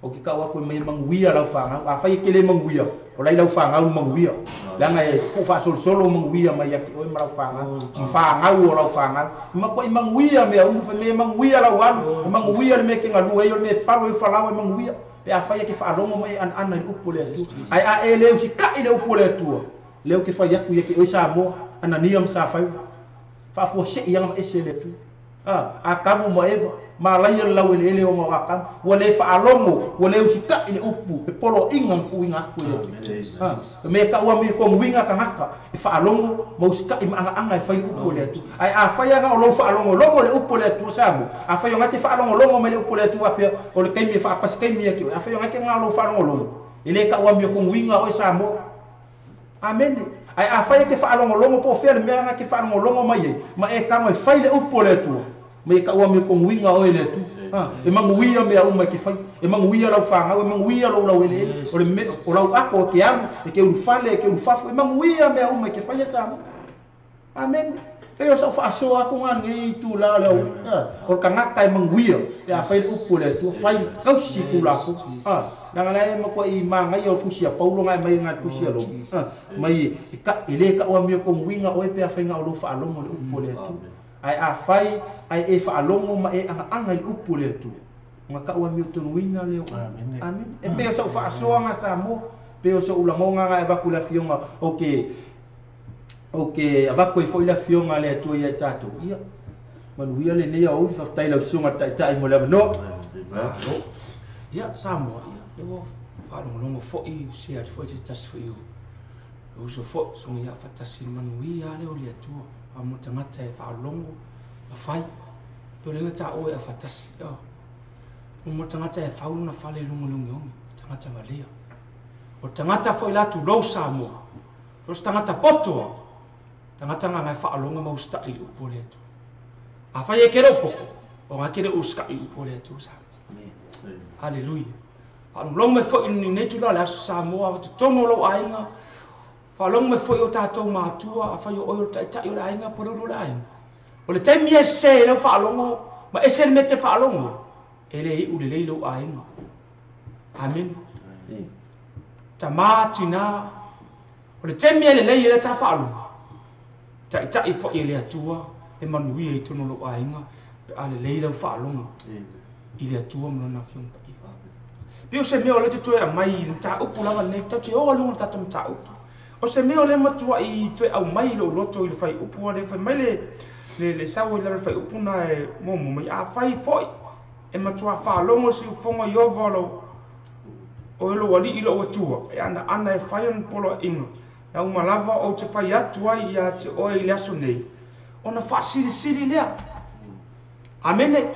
S5: O ki kau aku mai manguia lau whangau. A whai e kele manguia. O lai lau whangau manguia. Langa e ku whaasolosolo manguia mai aki oi ma lau whangau. Whangau o lau whangau. Makua i manguia mea umu whai me manguia lau alu. Manguia le me ke ngalua e o le me palo e whalau e manguia. Pe a whai e ke whaalongo mai an ana i upu le atua. Ai a e leo si ka i le upu le atua. Leo ke whai aku i ke oi Samoa. Anania ma sa whai. Whaafua se i anga ma ese le atua. A kamu ma eva. Malai le lau ele o ngā kamu. Ua le whaalongo. Ua le usika i le upu. E polo inga mku inga aku le atua. Me ka ua mi ko nguinga kangaka. E whaalongo ma usika i maanga anga e whai upu le atua. Ai a whai anga o lau whaalongo longo le upu le atua Samoa. A whai o ngā te whaalongo longo mai le upu le atua apea. O le kaimi e whaapas kaimi aki. A whai o ngā te ngā lau whaalongo longo. E le ka ua mi ko nguinga oe Samoa. Amen. Ai a whai e te whaalongo longo po whea le mea ngā te whaalongo longo mai e. Ma e kango e whai le upu le atua. Me ka ua me konguinga o ele tu. E manguia mea uma ke whai. E manguia lau whangau, e manguia lau lau ele. O le me, o lau ako ke alu, e ke urufale, e ke urufafu. E manguia mea uma ke whai e Samoa. Amen. E o sa whaasoa ako ngā nei tu la lau. O kangaka e manguia. E a whai le upu le tu. Whai kausi ku lako. Nanga lai makua i maangai o kusi a Paulo ngai mai ngā kusi a lo. Mai e le ka ua mea konguinga o e pea whai ngā o lau whaalongo le upu le tu. Ai a whai, ai e whaalongo ma e anga anga i upu le atu. Nga ka ua meo tonuina leo.
S3: Amen.
S5: Amen. E peo sa uwhaasoa ngā Samoa. Peo sa ulangonga ngā e waku la fionga. O ke avaku e fo i la fionga le atua ia e tātou. Ia. Manuia le nea o uri whaftai lau sunga taitai mo le awanoa.
S2: Ia, Samoa, ia. Lewa whaalongolongo fo i se atu fo i te tasi fo i o. Uso fo, songa ia whatasi manuia leo le atua. A mo tangata e whaalongo, a whai. Tō lenga tā oe a whatasi. O mo tangata e whauluna whale lungo lungi ongi. Tangata walea. O tangata fo i latu lou Samoa. Ros tangata potoa. Tangata ngā ngai whaalonga ma usta i upo le atua. A whai e kere upoko. O ngā kere uska i upo le atua Samoa. Hallelujah. Whaalongo mai fo i nei tula le aso Samoa. Wa te tono lau ainga. Whaalongo mai fo i o tātou mātua. A whai o oi o taitai o le ainga. Poruru le ainga. O le taimi e se lau whaalongo. Ma e se le mete whaalongo. E le i ule lei lau ainga. Amen. Ta tina. O le taimi e le lei e le tā whaalongo. Taitai fo i le atua. E manuia i tono lau ainga. Pe a le lei lau whaalongo. I le atua mlona fionga paia. Pe o se mea o le te toe aumai i le mataupu lava lenei, tatou te o i luga o le tatou mataupu. O se mea o lea matuai toe aumai i lou loto i le fuaiupu lea fai mai le sau i lalo o le fuaiupu na e muamua mai, afai foi e matua faalogo le siufofoga o Ieova o lou oe lou alii lou Atua, e anaana e fai ona poloaiga, na uma lava ou te fai atu ai ia te oe i le aso nei, ona faasilisili lea. Amene.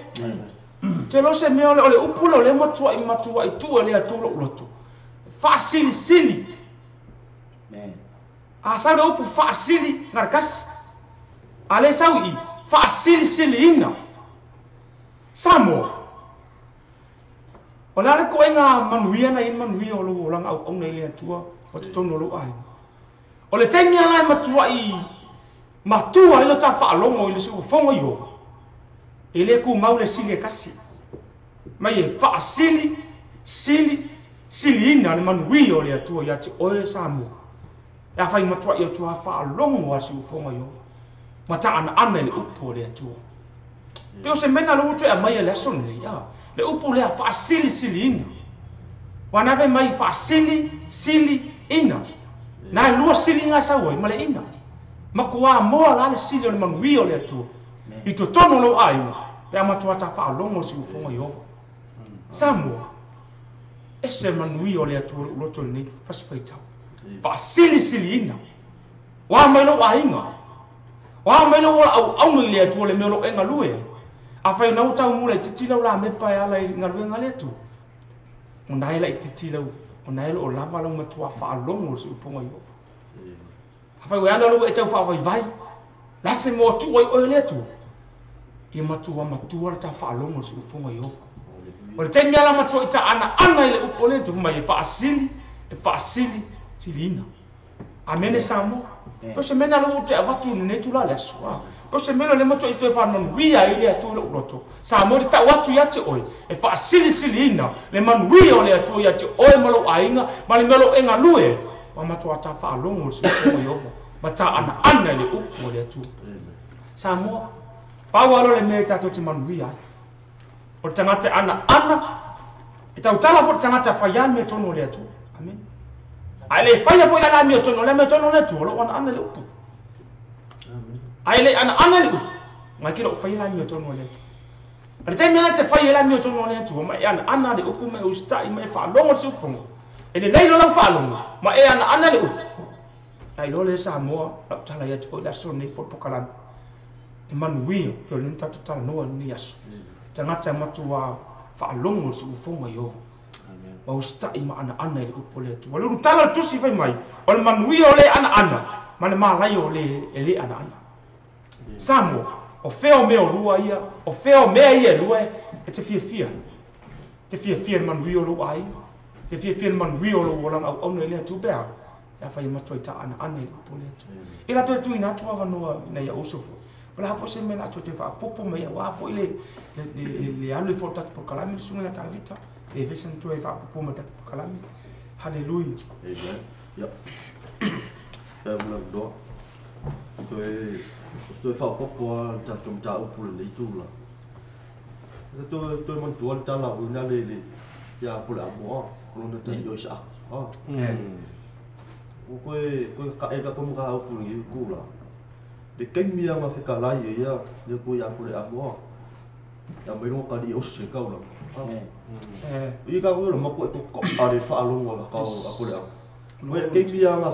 S2: Te lo se mea o le upu lea o lea matuai tuu e le Atua lou loto. Faasilisili. A sau le upu faasili garakasi. A le sau i faasilisiliina. Samoa. O le a le koega manuia na i manuia o lou olaga auauna i le Atua o totonu o lou aiga. O le taimi ala e matuai matua ai lo ta faalogo i le siufofoga o Ieova, e le kumau le sili e kasi. Mai e faasili, sili, siliina le manuia o le Atua ia te oe Samoa. E afai matuai o tua faalogo a siufofoga o Ieova, ma taanaana i le upu o le Atua. Pe o se mea na lou toe aumai e le aso lenei, le upu lea faasilisiliina. Ua na mai faasili, sili, ina. Na e lua sili ngā sau ai, ma le ina. Makuā moa la le sili o le manuia o le Atua. I totonu o lou aiga, pe a matua ta faalogo o siufofoga o Ieova. Samoa, ese manuia o le Atua lou loto lenei, fasifaitau. Faasilisiliina. Oa mai lou aiga. Oa mai lou ola auauna i le Atua le mea o lou e galue ai. Afai na ua tau mula i titi lau la mepa e ala i galuega le Atua. O na e la i titi lau, o na e loo lava lau matua faalogo o le siufofoga o Ieova. Afai ua ala lou e tau faavaivai, la se moa tuu ai oe le Atua. Ia matua matua le ta faalogo o le siufofoga o Ieova. O le taimi ala matua i ta anaana i le upu o le Atua, mai e faasili, siliina. Amene Samoa. Po se mea na lou te avatu lenei tula le aso. Po se mea le matua i toe faamanuia i le Atua i lou loto. Samoa le tau atu ia te oe, e faasilisiliina le manuia o le Atua ia te oe ma lou aiga, ma le mea o lou e galue. Pa matua ta faalogo o le siufofoga o Ieova, ma ta anaana i le upu o le Atua. Samoa, pau alo le mea e tatou te manuia ai. O le tagata e anaana, e tautala foi le tagata fai a mea tonu o le Atua. Amen. Ae le faia foi la mea tonu, le mea tonu o le Atua, o lou anaana le upu. Ae le anaana le upu, ngai ke lou faia la mea tonu o le Atua. A le taimi ana te faia la mea tonu o le Atua, ma e anaana le upu, ma e usitai, ma e faalogo le siufofoga. E lelei lo lau faalogo, ma e anaana le upu. Lai lo le Samoa, lau tala ia te oe le aso nei popokalani. E manuia, pe o le tatou talanoa lenei aso. Tagata matua faalogo le siufofoga o Ieova. Ma usitai ma anaana i le upu o le Atua. Le ulutala le tusi fai mai, o le manuia o le anaana, ma le malaia o le e le anaana. Samoa, o fea o mea o lua ia, o fea o mea ia e lua e te fiafia. Te fiafia le manuia o lou aiga, te fiafia le manuia o lou olaga auauna i le Atua pe a, e afai matua i ta anaana i le upu o le Atua. E la toe tuuina atu avanoa ina ia uso foi. O le a foi se mea la atu te faapopo mai aua foi le alu i fo tatou polokalame le susuga ia Tavita. E vesa na toe faapopo mai tatou polokalame. Haleluia.
S4: Amen. Ia. Pea mula mdoa. Toe faapopo a le tatou mataupu lenei tula. Toe manatua le tala foi na le ia pole amoa. Lona tali o isa. O koe ka e ka koe mga upu lenei kula. Le kaimi nga whekalai e ia, le koe ia pole amoa. Ia mai longa kari o se kaula. I ka koe mako e toko a le whaalongo la kau a pole amo. Koe kaimi nga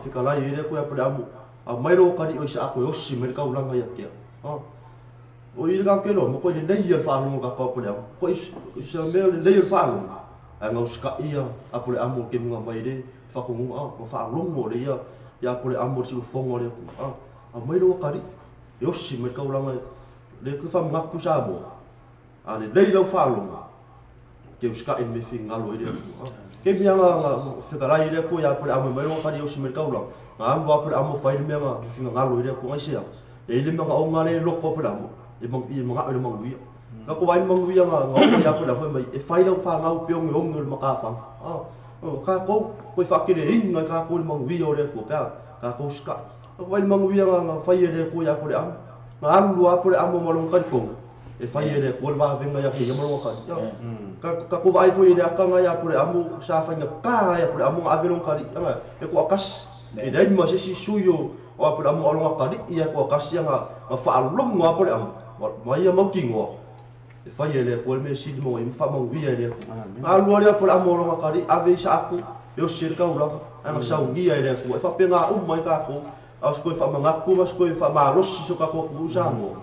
S4: whekalai e le koe a pole amo. A mai longa kari o isa a koe osi mai le kaulanga ia kia. O i ka koe loa, mako e le nei ia le whaalongo ka kau a pole amo. Koe isa mea le nei ia le whaalongo. A ngau ska ia a pole amo ke munga mai le whakongunga a, ma whaalongo le ia ia pole amo le siufongo le a. A mai longa kari e osi mai kaulanga le koe whamangaku Samoa. A le nei lau whaalongo. Ke uska e me whingalo i le atua. Ke mea ngā whekarai i le atua ia pole amo mai longa kari e osi mai kaulanga. Ngā alu a pole amo whai le mea ngā whingalo i le atua ngai sea. E i le mea ngā o ngā le loko a pole amo. E mga o le manguia. Ka ko wai manguia ngā o ia pole amo mai. E whai lau whangau pe onge onge o le makawhanga. Ka kou, koe whakere inga ka kou le manguia o le atua pea. Ka kou uska. Ka ko wai manguia ngā whai e le atua ia pole amo. Ngā alu a pole amo ma longa kari kou. E fai e le Atua le vavega ia te ia ma lona akalii. Ka ko vaai foi i le akanga ia Apoleamu sa faigata ai Apoleamu ona ave lona akalii aga e toatasi. E leai ma se isi sui o Apoleamu a o lona akalii ia e toatasi aga na faalogo Apoleamu ma ia mautinoa e fai e le Atua le mea sili ma ona faamanuia e le Atua. Na alu lea Apoleamu o lona akalii ave i Isaako e osi ai le taulaga ae na saunia e le Atua. E faapena uma ai tatou a o se toe faamanatu ma se toe faamalosi i so tatou atunuu Samoa.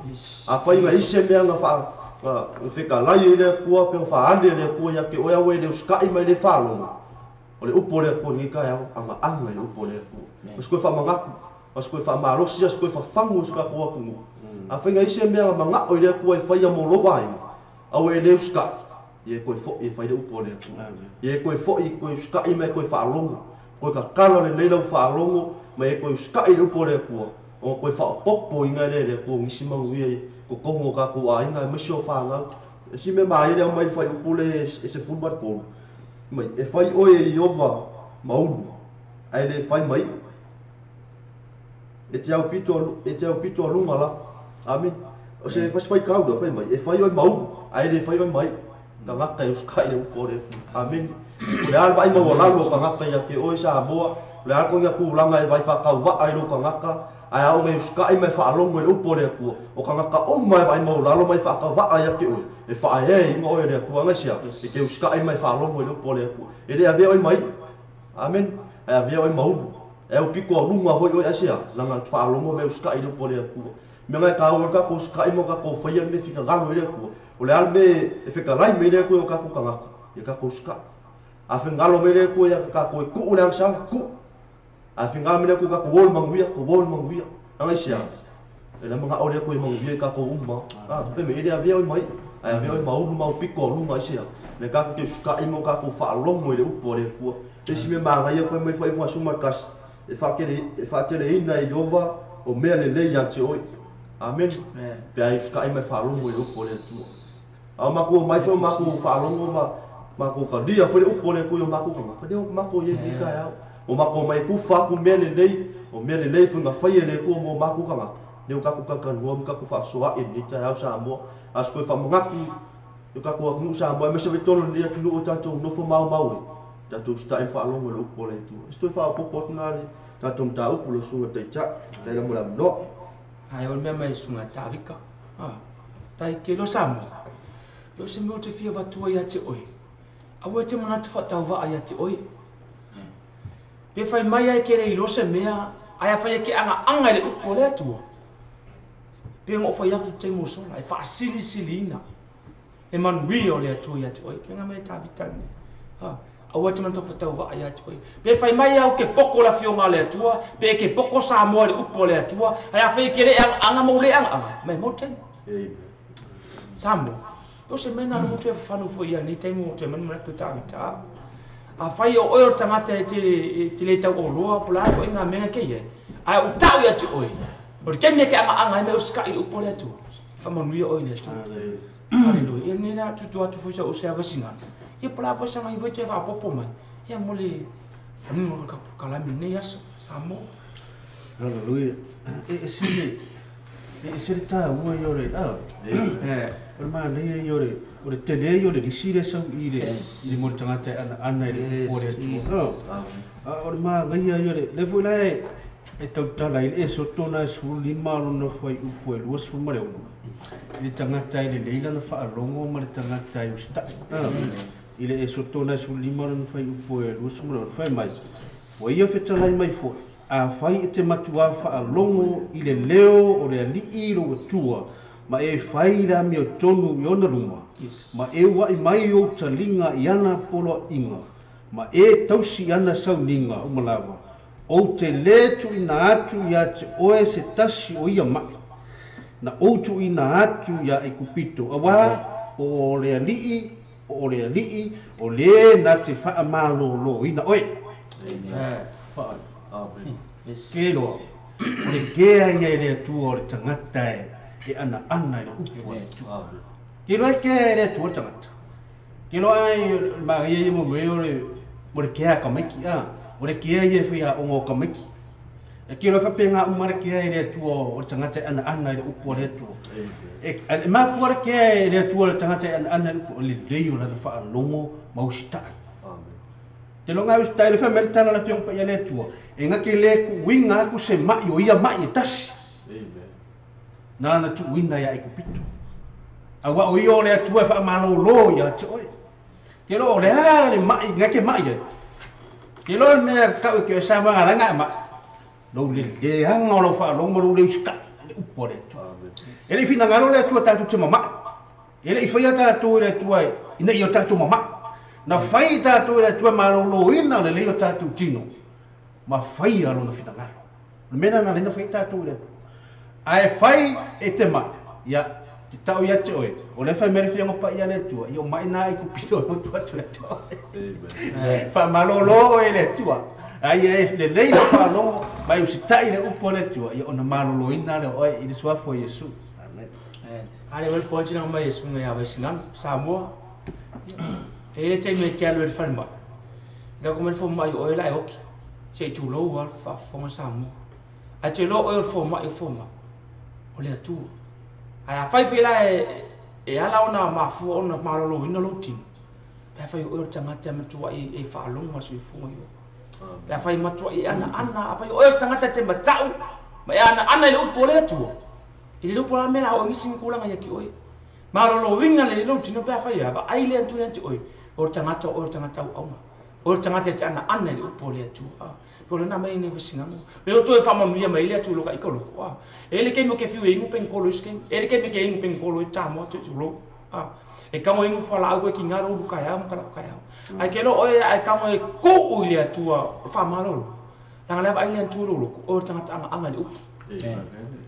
S4: Afai na i ai se mea na fetalai ai le Atua pe na faaali e le Atua ia te oe aua e le usitai ma e le faalogo, o le upu a le Atua i lenei taeao, agaaga i le upu a le Atua. O se toe faamanatu, o se toe faamalosi, o se toe fafagu i so tatou atunuu. Afai na i ai se mea na manao i le Atua e faia mo lou aiga, aua e le usitai, ia e toe foi e fai le upu a le Atua. Ia e toe foi e toe usitai ma e toe faalogo. Toe tatala lelei lau faalogo ma e toe usitai i le upu a le Atua, ona toe faaopoopoina lea e le Atua o nisi manuia i totonu o tatou aiga aemaise o fanau. E si mea malie lea aumai i le fuaiupu lea e 13, mai, e fai oe e Ieova ma ulu, ae le fai ma iʻu. E te aupito a luga la. Amen. O se faitau lea fai mai, e fai oe ma ulu, ae le fai oe ma iʻu. Tagata e usitai i le upu a le Atua. Amen. O le a le vaai maualalo o tagata ia te oe Samoa, o le a le koina tulaga e vaai faatauvaa i lou tagata, ae a oe e usitai ma e faalogo i le upu a le Atua, o tagata uma e vaai maualalo ma e faatauvaa ia te oe, e faaeaina oe e le Atua. Agaisia, e te usitai ma e faalogo i le upu a le Atua. E le avea oe ma iʻu. Amen. Ae avea oe ma ulu. E aupito a luga foi oe aisea, leaga e te faalogo ma e usitai i le upu a le Atua. Mea na e taua ai le tatou usitai ma tatou faia le mea finagalo i le Atua. O le a le mea e fetalai mai le Atua i o tatou tagata, ia tatou usitai. A finagalo mai le Atua ia tatou e tuu le agasala, tuu. A finagalo mai le Atua tatou o i le manuia, tatou o i le manuia. Leaga aisea? E le manao le Atua e manuia i tatou uma. Fai mai, e le avea oe ma iʻu, ae avea oe ma ulu ma aupito a luga aisea? Le tatou te usitai ma o tatou faalogo i le upu a le Atua. Le isi mea manaia fai mai faaiuga 11, e faateleina e Ieova o mea lelei ia te oe. Amen. Pe a e usitai ma e faalogo i le upu a le Atua. A o matou omai foi o matou faalogo ma matou talia foi le upu a le Atua i o matou tagata, lea o matou i ai lenei taeao. O matou omai e tufa atu mea lelei, o mea lelei foi na faia e le Atua mo matou tagata, lea o tatou talatalanoa ma tatou faasoa'i i lenei taeao Samoa. A o se toe faamanatu i o tatou atunuu Samoa, aemaise foi totonu o lenei atunuu o tatou nofo maomao ai, tatou usitai ma faalogo i le upu a le Atua. E se toe faaopoopo atu na le tatou mataupu lau susuga i le Taitai, faafetai lava mo le avanoa.
S2: Ae o le mea mai susuga Tavika. Tai ke lo Samoa. Pe o se mea ou te fia avatua ia te oe, aua e te manatu faatauvaa ia te oe. Pe fai mai ai ke le iloa se mea, ae afai e ke agaaga i le upu a le Atua, pe ona ou fai atu i le taimi ua sola, e faasilisiliina le manuia o le Atua ia te oe. Pe na mai Tavita lenei. Aua e te manatu faatauvaa ia te oe. Pe fai mai au ke poko le afioga a le Atua, pe ke poko Samoa i le upu a le Atua, ae afai e ke le agaaga ma ua le agaaga, mai mau taimi. Samoa, pe o se mea na logo toe fafano foi ia lenei taimi o toe mai manatu Tavita. Afai o oe o le tagata e te le tauoloa po o le a foi ngā mea ke iai, ae o tau ia te oe, o le taimi e ke agaaga ai me usitai i le upu a le Atua, e faamanuia oe i le Atua. Haleluia. Ia nei la tutu atu foi sa o se avasinga. Ia po o le a foi sa ngai foi toe faaopoopo mai. Ia mo le anuga o le kalami lenei aso, Samoa.
S3: Haleluia. E ese le e ese le taua ia o le a. O le manaia ia o le o le tele ia o le lisi lea sau i le i le mo le tagata e anaana i le upu a le Atua. A o le manaia ia o le lea foi la e e tautala ai le Esoto na e 15 lona fuaiupu e 26 i le tagata e lelei lana faalogo ma le tagata e usitai. I le Esoto na e 15 lona fuaiupu e 26 fai mai, ua ia fetalai mai foi, afai e te matuā faalogo i le leo o le alii lou Atua, ma e fai le amiotonu i ona luma, ma e ua'i mai ou taliga i ana poloaiga, ma e tausi i ana sauniga uma lava, ou te lē tuuina atu iā te oe se tasi o ia maʻi na ou tuuina atu iā Aikupito, auā o le alii, o le alii, o lē na te faamalōlōina oe. Ke loa, o le kea ia e le Atua o le tagata e anaana i le upu a le Atua. Ke loa e kea e le Atua le tagata. Ke loa ai o le magaia ia mo mea o le mo le kea a tamaiti a. O le kea ia e fai aoga o tamaiti. E ke lofa pe ngā umare kea e le atua o le tagata e anaana i le upu a le Atua. E mafua le kea e le Atua o le tagata e anaana i le upu o le lelei o lana faalogo ma usitai. Te loga e usitai le fai mai le tala le afioga paia le Atua. E ngake le kuuiga aku se ma'i o ia ma'i e tasi. Na lana tuuina ia Aikupito. Auā o ia o le Atua e faamalōlō ia te oe. Te loa o le a le ma'i ngake ma'i ai. Te loa le mea tau e ke o sa maga langa e ma'i. Lou le leaga o lau faalogo ma lou le usitai i le upu a le Atua. E le i finagalo le Atua tatou te mama'i. E le i faia tatou e le Atua ina ia o tatou mama'i. Na fai tatou e le Atua e malōlōina lelei o tatou tino ma faia lona finagalo. O le mea lena na ala ai ona fai tatou i le Atua. Ae fai e te ma'i, ia, te tau ia te oe, o lea e fai mai le Afioga Paia a le Atua, ia o ma'i na i kupito e motu atu le Atua. Faamalōlō oe e le Atua. A ia e lelei lau faalogo ma e usitai i le upu a le Atua, ia ona malōlōina lea o oe i le suafa o Iesu. Amen.
S2: A le wele pointi na mai Iesu ngai a Sinano, Samoa. E le taimi e te alu e le falemai. La ko mai le fomai o oe la e oki. Se i tulou a le faafofoga Samoa. Ae te iloa oe o le fomai o fomai o le Atua. Ae afai foi la e ala ona mafua ona malōlōina lou tino, pe afai o oe o le tagata e matuai e faalogo a le soifua i Ieova. Pe afai e matuai e anaana, afai o oe o se tagata e te matau ma e anaana i le upu o le Atua, i le upu o le a mea la o oe nisi ni tulaga ia ki oe. Malōlōina lelei lou tino pe afai e vaai le Atua ia te oe, o le tagata o oe o le tagata auauna. O le tagata e te anaana i le upu o le Atua. Po o lena mai nei vasingaga. Le o toe faamanuia mai le Atua i lo ka ika loko. E le keimi o ke fiu e inu pengkolo i se keimi. E le keimi ke inu pengkolo i Samoa te tulou. E kamo inu fualaau koe ki ngā rōru kaeao ma kalapu kaeao. Ae ke loa oe ae kamo e kuu i le Atua o le faamalolo. Leaga lea vaai le Atua i lou loko, oe o le tagata agaaga i le upu.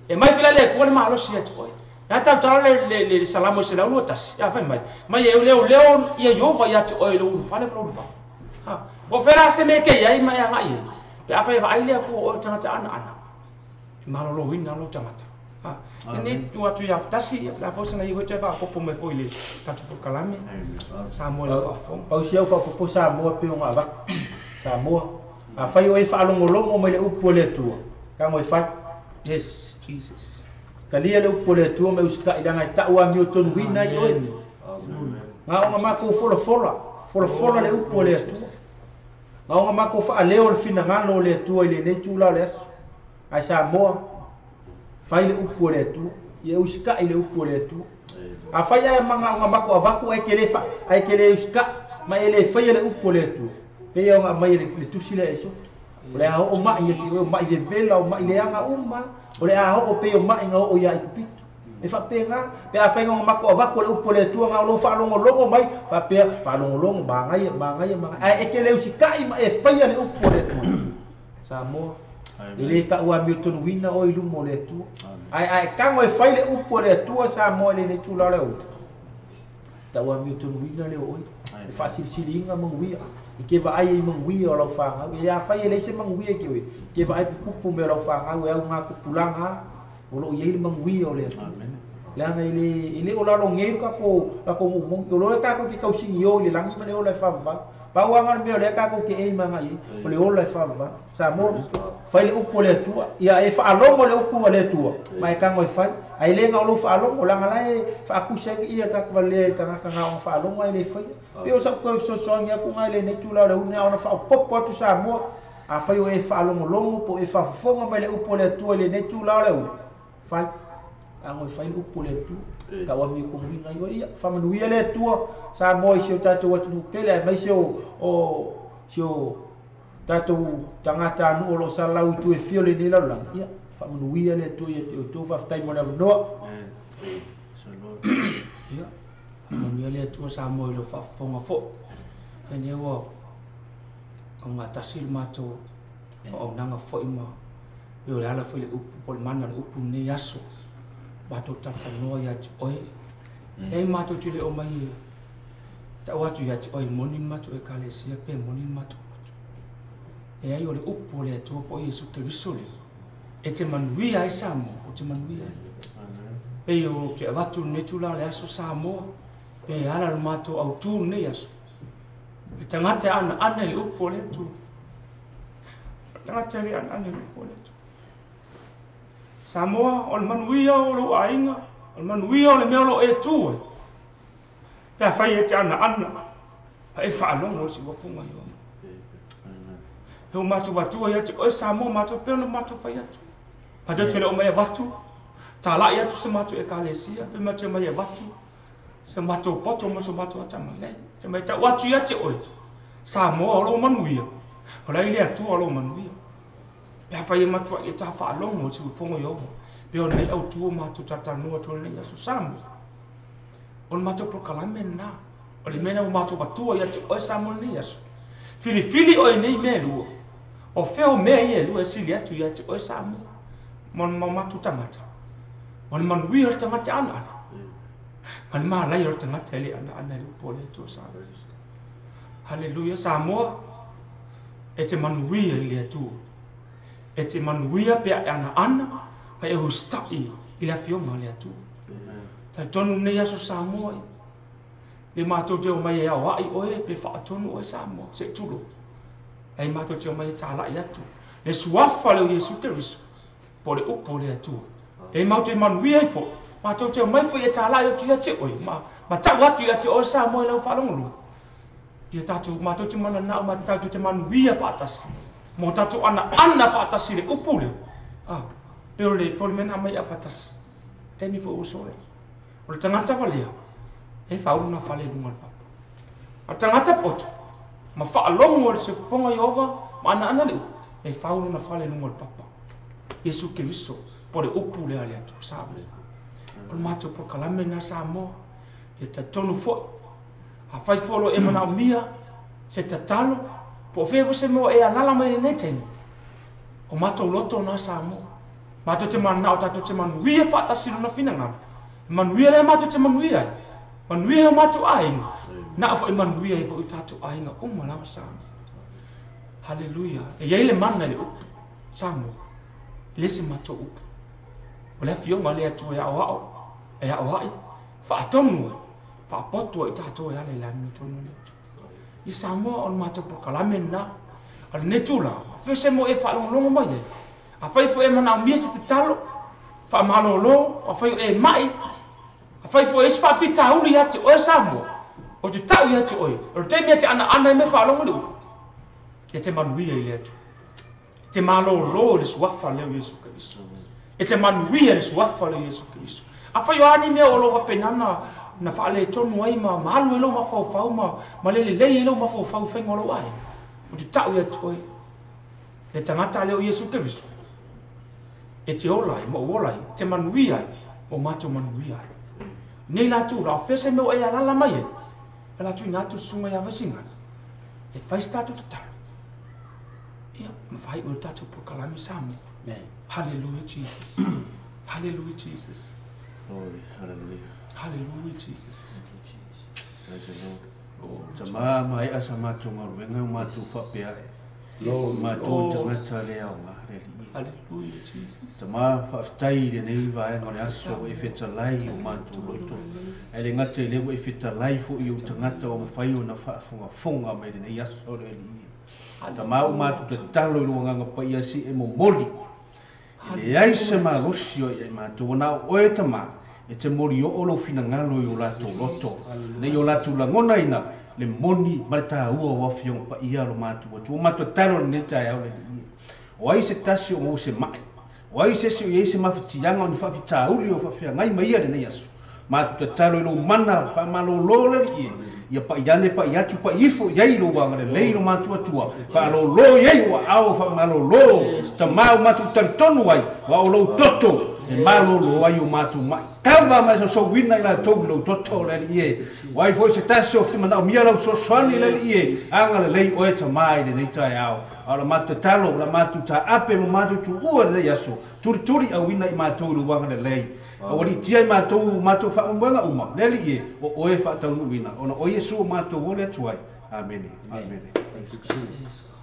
S2: E mai pela le Atua le malosi ia te oe. Na tautala le Salamo i 121, ia fai mai, mai e leoleo ia Ieova ia te oe i lou ulufale ma lou ulufafo. Ha, ua fea la se mea e kei ai ma e agai ai, pe afai e vaai le Atua o oe o le tagata anaana, e malōlōina lou tagata. Ha, lenei tuu atu ia tasi, ia la foi sana iho e toe faaopoopo mai foi i le tatou polokalame, Samoa i lau faafofoga.
S5: Pau si au faaopoopo Samoa e pei ona avatu. Samoa, afai o e faalogologo mai le upu a le Atua, tago e fai.
S2: Yes, Jesus.
S5: Talia le upu a le Atua ma e usitai leaga e tau amiotonuina ai oe. Na ona matou folafola, folafola le upu a le Atua. Na ona matou faaleo le finagalo o le Atua i lenei itula o le aso. Ae Samoa, fai le upu a le Atua, ia e usitai le upu a le Atua. Afai ae magaoga matou avatu ae ke le fa, ae ke le usitai ma e le faia le upu a le Atua, pei ona aumai e le tusi lea e Esoto. O le a oo mai ia ki oe, o mai vevela, o mai leaga uma, o le a oo pei o mai na oo ia Aikupito. E faapena, pe afai na ona matou avatu le upu a le Atua na o lou faalogologo mai, faapea, faalogologo, magaia, magaia, magaia, ae e te le usitai ma e faia le upu a le Atua. Samoa, e le tau amiotonuina oe i luma o le Atua. Ae a e tago e fai le upu a le Atua Samoa i lenei itula o le aoauli, tau amiotonuina lea o oe, e faasilisiliina manuia. I ke vaai ai i manuia o lau fanau. E afai e leai se manuia i ke oe, ke vaai pupupu mea o lau fanau e au ngā tupulaga o loo i ai le manuia o le Atua. Leaga e le, e le o lalogei lo tatou, tatou moomoni. O loa tatou te tausigi o i le lagi ma le ola e faavavau. Pau lava le mea o lea tatou te aim agai i ai, o le ola e faavavau. Samoa, fai le upu a le Atua, ia e faalogo le upu a le Atua, ma e tago e fai. Ae le na o lou faalogo, leaga la e faakusa ai ia tatou valea i tagata na ona faalogo ae le faia. Pei o sau toe fesoasoani atu na i lenei itula o le aoauli, na ona faaopoopo atu Samoa, afai o e faalogologo po o e faafofoga mai le upu a le Atua i lenei itula o le aoauli, fai. Tago e fai le upu a le Atua, tau amiotonuina ai oe. Ia, faamanuia le Atua Samoa i si o tatou atunuu pele, aemaise o si o tatou tagatanuu o lo o salalau i itu e fia o lenei lalolagi. Ia, faamanuia le Atua ia te outou. Faafetai mo le avanoa.
S2: Ia, faamanuia le Atua Samoa i lou faafofoga foi. Lenei ua augatasi le matou auaunaga foi ma pei o le ala foi le upu po o le mana o le upu lenei aso. Matou talatalanoa ia te oe. Leai matou te le o mai e tau atu ia te oe moni le matou ekalesia pe moni le matou lotu. Leai o le upu o le Atua po o Iesu Keriso lea e te manuia ai Samoa, o te manuia ai. Pei o te avatu lenei itula o le aso Samoa, pe ala le matou autū lenei aso. Le tagata e anaana i le upu o le Atua. Le tagata e le anaana i le upu o le Atua. Samoa, o le manuia o lou aiga, o le manuia o le mea o loo e tu ai. Pe afai e te anaana, pa e faalogo i le siuafuga Ieova. E o matou atua ia te oe Samoa matou pei ona matou fai atu. Matou te le o mai avatu, talai atu se matou ekalesia, pe matou mai avatu se matou poto ma so matou atamai. Leai, te mai tau atu ia te oe, Samoa o lou manuia, o la i le Atua o lou manuia. Pe afai e matuai e ta faalogo i le siufofoga o Ieova, pei o lenei autu o matou talatalanoa atu ai i lenei aso Samoa. O le matou polokalame lena. O le mea lena ua matou avatua ia te oe Samoa i lenei aso. Filifili oe i nei mea e lua. O fea o mea ia e lua e sili atu ia te oe Samoa ma o matou tagata. O le manuia o le tagata anaana ma le malaia o le tagata e le anaana i le upu a le Atua Samoa. Haleluia Samoa, e te manuia i le Atua. E te manuia pe a e anaana ma e usitai i le afioga a le Atua. Talitonu lenei aso Samoa, le matou te omai e aoai oe pe faatonu oe Samoa, se i tulou. Ai matou te omai e talai atu le suafa lea o Iesu Keriso, po o le upu o le Atua. E matou te manuia ai foi, matou te omai foi e talai atu ia te oe, ma tau atu ia te oe Samoa i lau faalogologo. Ia tatou, matou te mananao, ma tatou te manuia faatasi, mo tatou anaana faatasi i le upu lea. Ah, pe o le, pe o le mea na aumai faatasi. Taimi foi ua sola. O le tagata valea, e fau lona fale i luga o le papa. A o le tagata poto, ma faalogo i le siufofoga o Ieova ma anaana le upu, e fau lona fale i luga o le papa. Iesu Keriso, po o le upu lea a le Atua Samoa. O le matou polokalame lena Samoa, ia talitonu foi. Afai foi o lo o e manaomia se tatalo, po o fea foi se mea o e alaala mai i lenei taimi, o matou loto na Samoa. Matou te mananao tatou te manuia faatasi i lona finagalo. E manuia lea matou te manuia ai. Manuia ai o matou aiga. Na o foi manuia ai foi o tatou aiga uma lava Samoa. Haleluia. E i ai le mana i le upu Samoa. E le se matou upu. O le afioga a le Atua e aoao, e aoai, faatonu ai, faapoto ai tatou e ala i le amiotonu a le Atua. I Samoa o le matou polokalame lena. A lenei tulaga, afai se mo e faalogologo mai ai, afai foi e manaomia se tatalo, faamalolo, afai o e mai, afai foi e isi faafitauli ia te oe Samoa, o te tau ia te oe, o le taimi e te anaana ai me faalogo le upu, ia te manuia i le Atua. E te malolo i le suafa lea o Iesu Keriso. E te manuia i le suafa lea o Iesu Keriso. Afai o a ni mea o lo o faapena na faaletonu ai ma alu ai lou mafaufau ma le lelei ai lou mafaufau i faiga o lou aiga, ou te tau ia te oe, le tagata lea o Iesu Keriso, e te ola ai ma ou ola ai, e te manuia ai ma o matou manuia ai. Nei latou la, o fea se mea o e alaala mai ai, e la tuuina atu le susuga ia Vaisigano, e fai se tatou tatalo. Ia, ma faaiu ai le tatou polokalame Samoa. Hallelujah Jesus. Hallelujah Jesus.
S3: Glory, hallelujah.
S2: Hallelujah Jesus.
S4: Thank you, Jesus.
S3: Praise the Lord. Tama maea sa matou galuega o matou faapea e.
S2: Yes,
S3: Matou
S2: Lord.
S3: tagata le aoga le alii.
S2: Hallelujah Jesus.
S3: Tama faafetai i lenei vaega o le aso ua e fetalai i o matou loto. Ae le gata i lea ua e fetalai foi i ou tagata ua mafai ona faafogafoga mai lenei aso le alii. Tama ua matou tatalo i lou agaga paia se e momoli. E leai se malosi o ia i matou, ua na o oe Tama e te moli oo lou finagalo i o latou loto, nei o latou lagonaina le moni ma le taua o afioga paia lo matou Atua. Ua matou tatalo i lenei taeao le Alii e. O ai se tasi o maua se mai, o ai se isi o i ai se mafatiaga o ni faafitauli o faafeagai ma ia i lenei aso. Matou tatalo i lou mana faamalolo le Alii e, ia pai ane, pai atu, pai ifo i ai lou agalelei i lo matou Atua, faalolo i ai ou aao faamalolo, Tama ua matou talitonu ai, aua o lou toto e malolo ai o matou mai. Kava ma e sausauina i latou i lou toto le Alii e. O ai foi se tasi o manaomia lau fesoasoani le Alii e, agalelei oe Tama i lenei taeao. A o la matou tatalo, la matou taape ma matou tuua i lenei aso, tulituli auina i matou i lou agalelei. Ua liitia i matou matou faamoemoega uma, le Alii e, o oe e faataunuuina, ona o Iesu o matou ole atu ai. Amene. Amene.
S5: Thank you, Jesus.